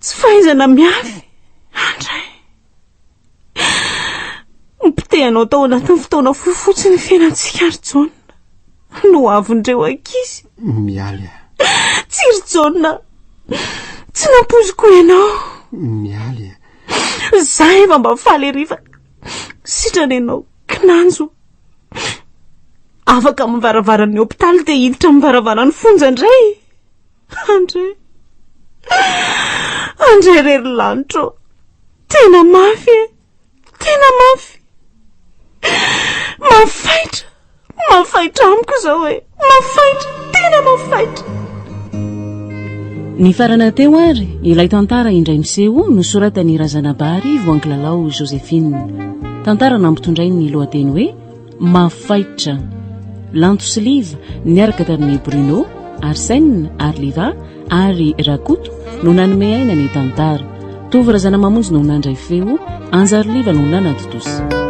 tsy fahaizana miafy? Andray! Nopotehanao tao anatin'ny fotoana fohy fotsiny ny fiainantsika ry Jaona. No avin'ireo ankizy. Mialy a. Tsy ry Jaona. Tsy nampoiziko ianao. Mialy a. Za efa mba faly ery fa sitrana ianao kinanjo. Afaka amin'ny varavaran'ny hopitaly dia hiditra amin'ny varavaran'ny fonja indray. André. André re ry lanitro. Tena mafy e. Tena mafy. Mafaitra. Mafaitra amiko izao e. Mafaitra. Tena mafaitra. Nifarana teo ary ilay tantara indray miseho nosoratan'i Razanabary Voangilalao Joséphine. Tantara nampitondrainy ny lohateny hoe Mafaitra. Lanto sy Liva niaraka tamin'i Bruno, Arsène ary Liva ary Rakoto no nanome aina ny tantara. Tovo Razanamamonjy no nandray feo, Anjary Liva no nanatontosa.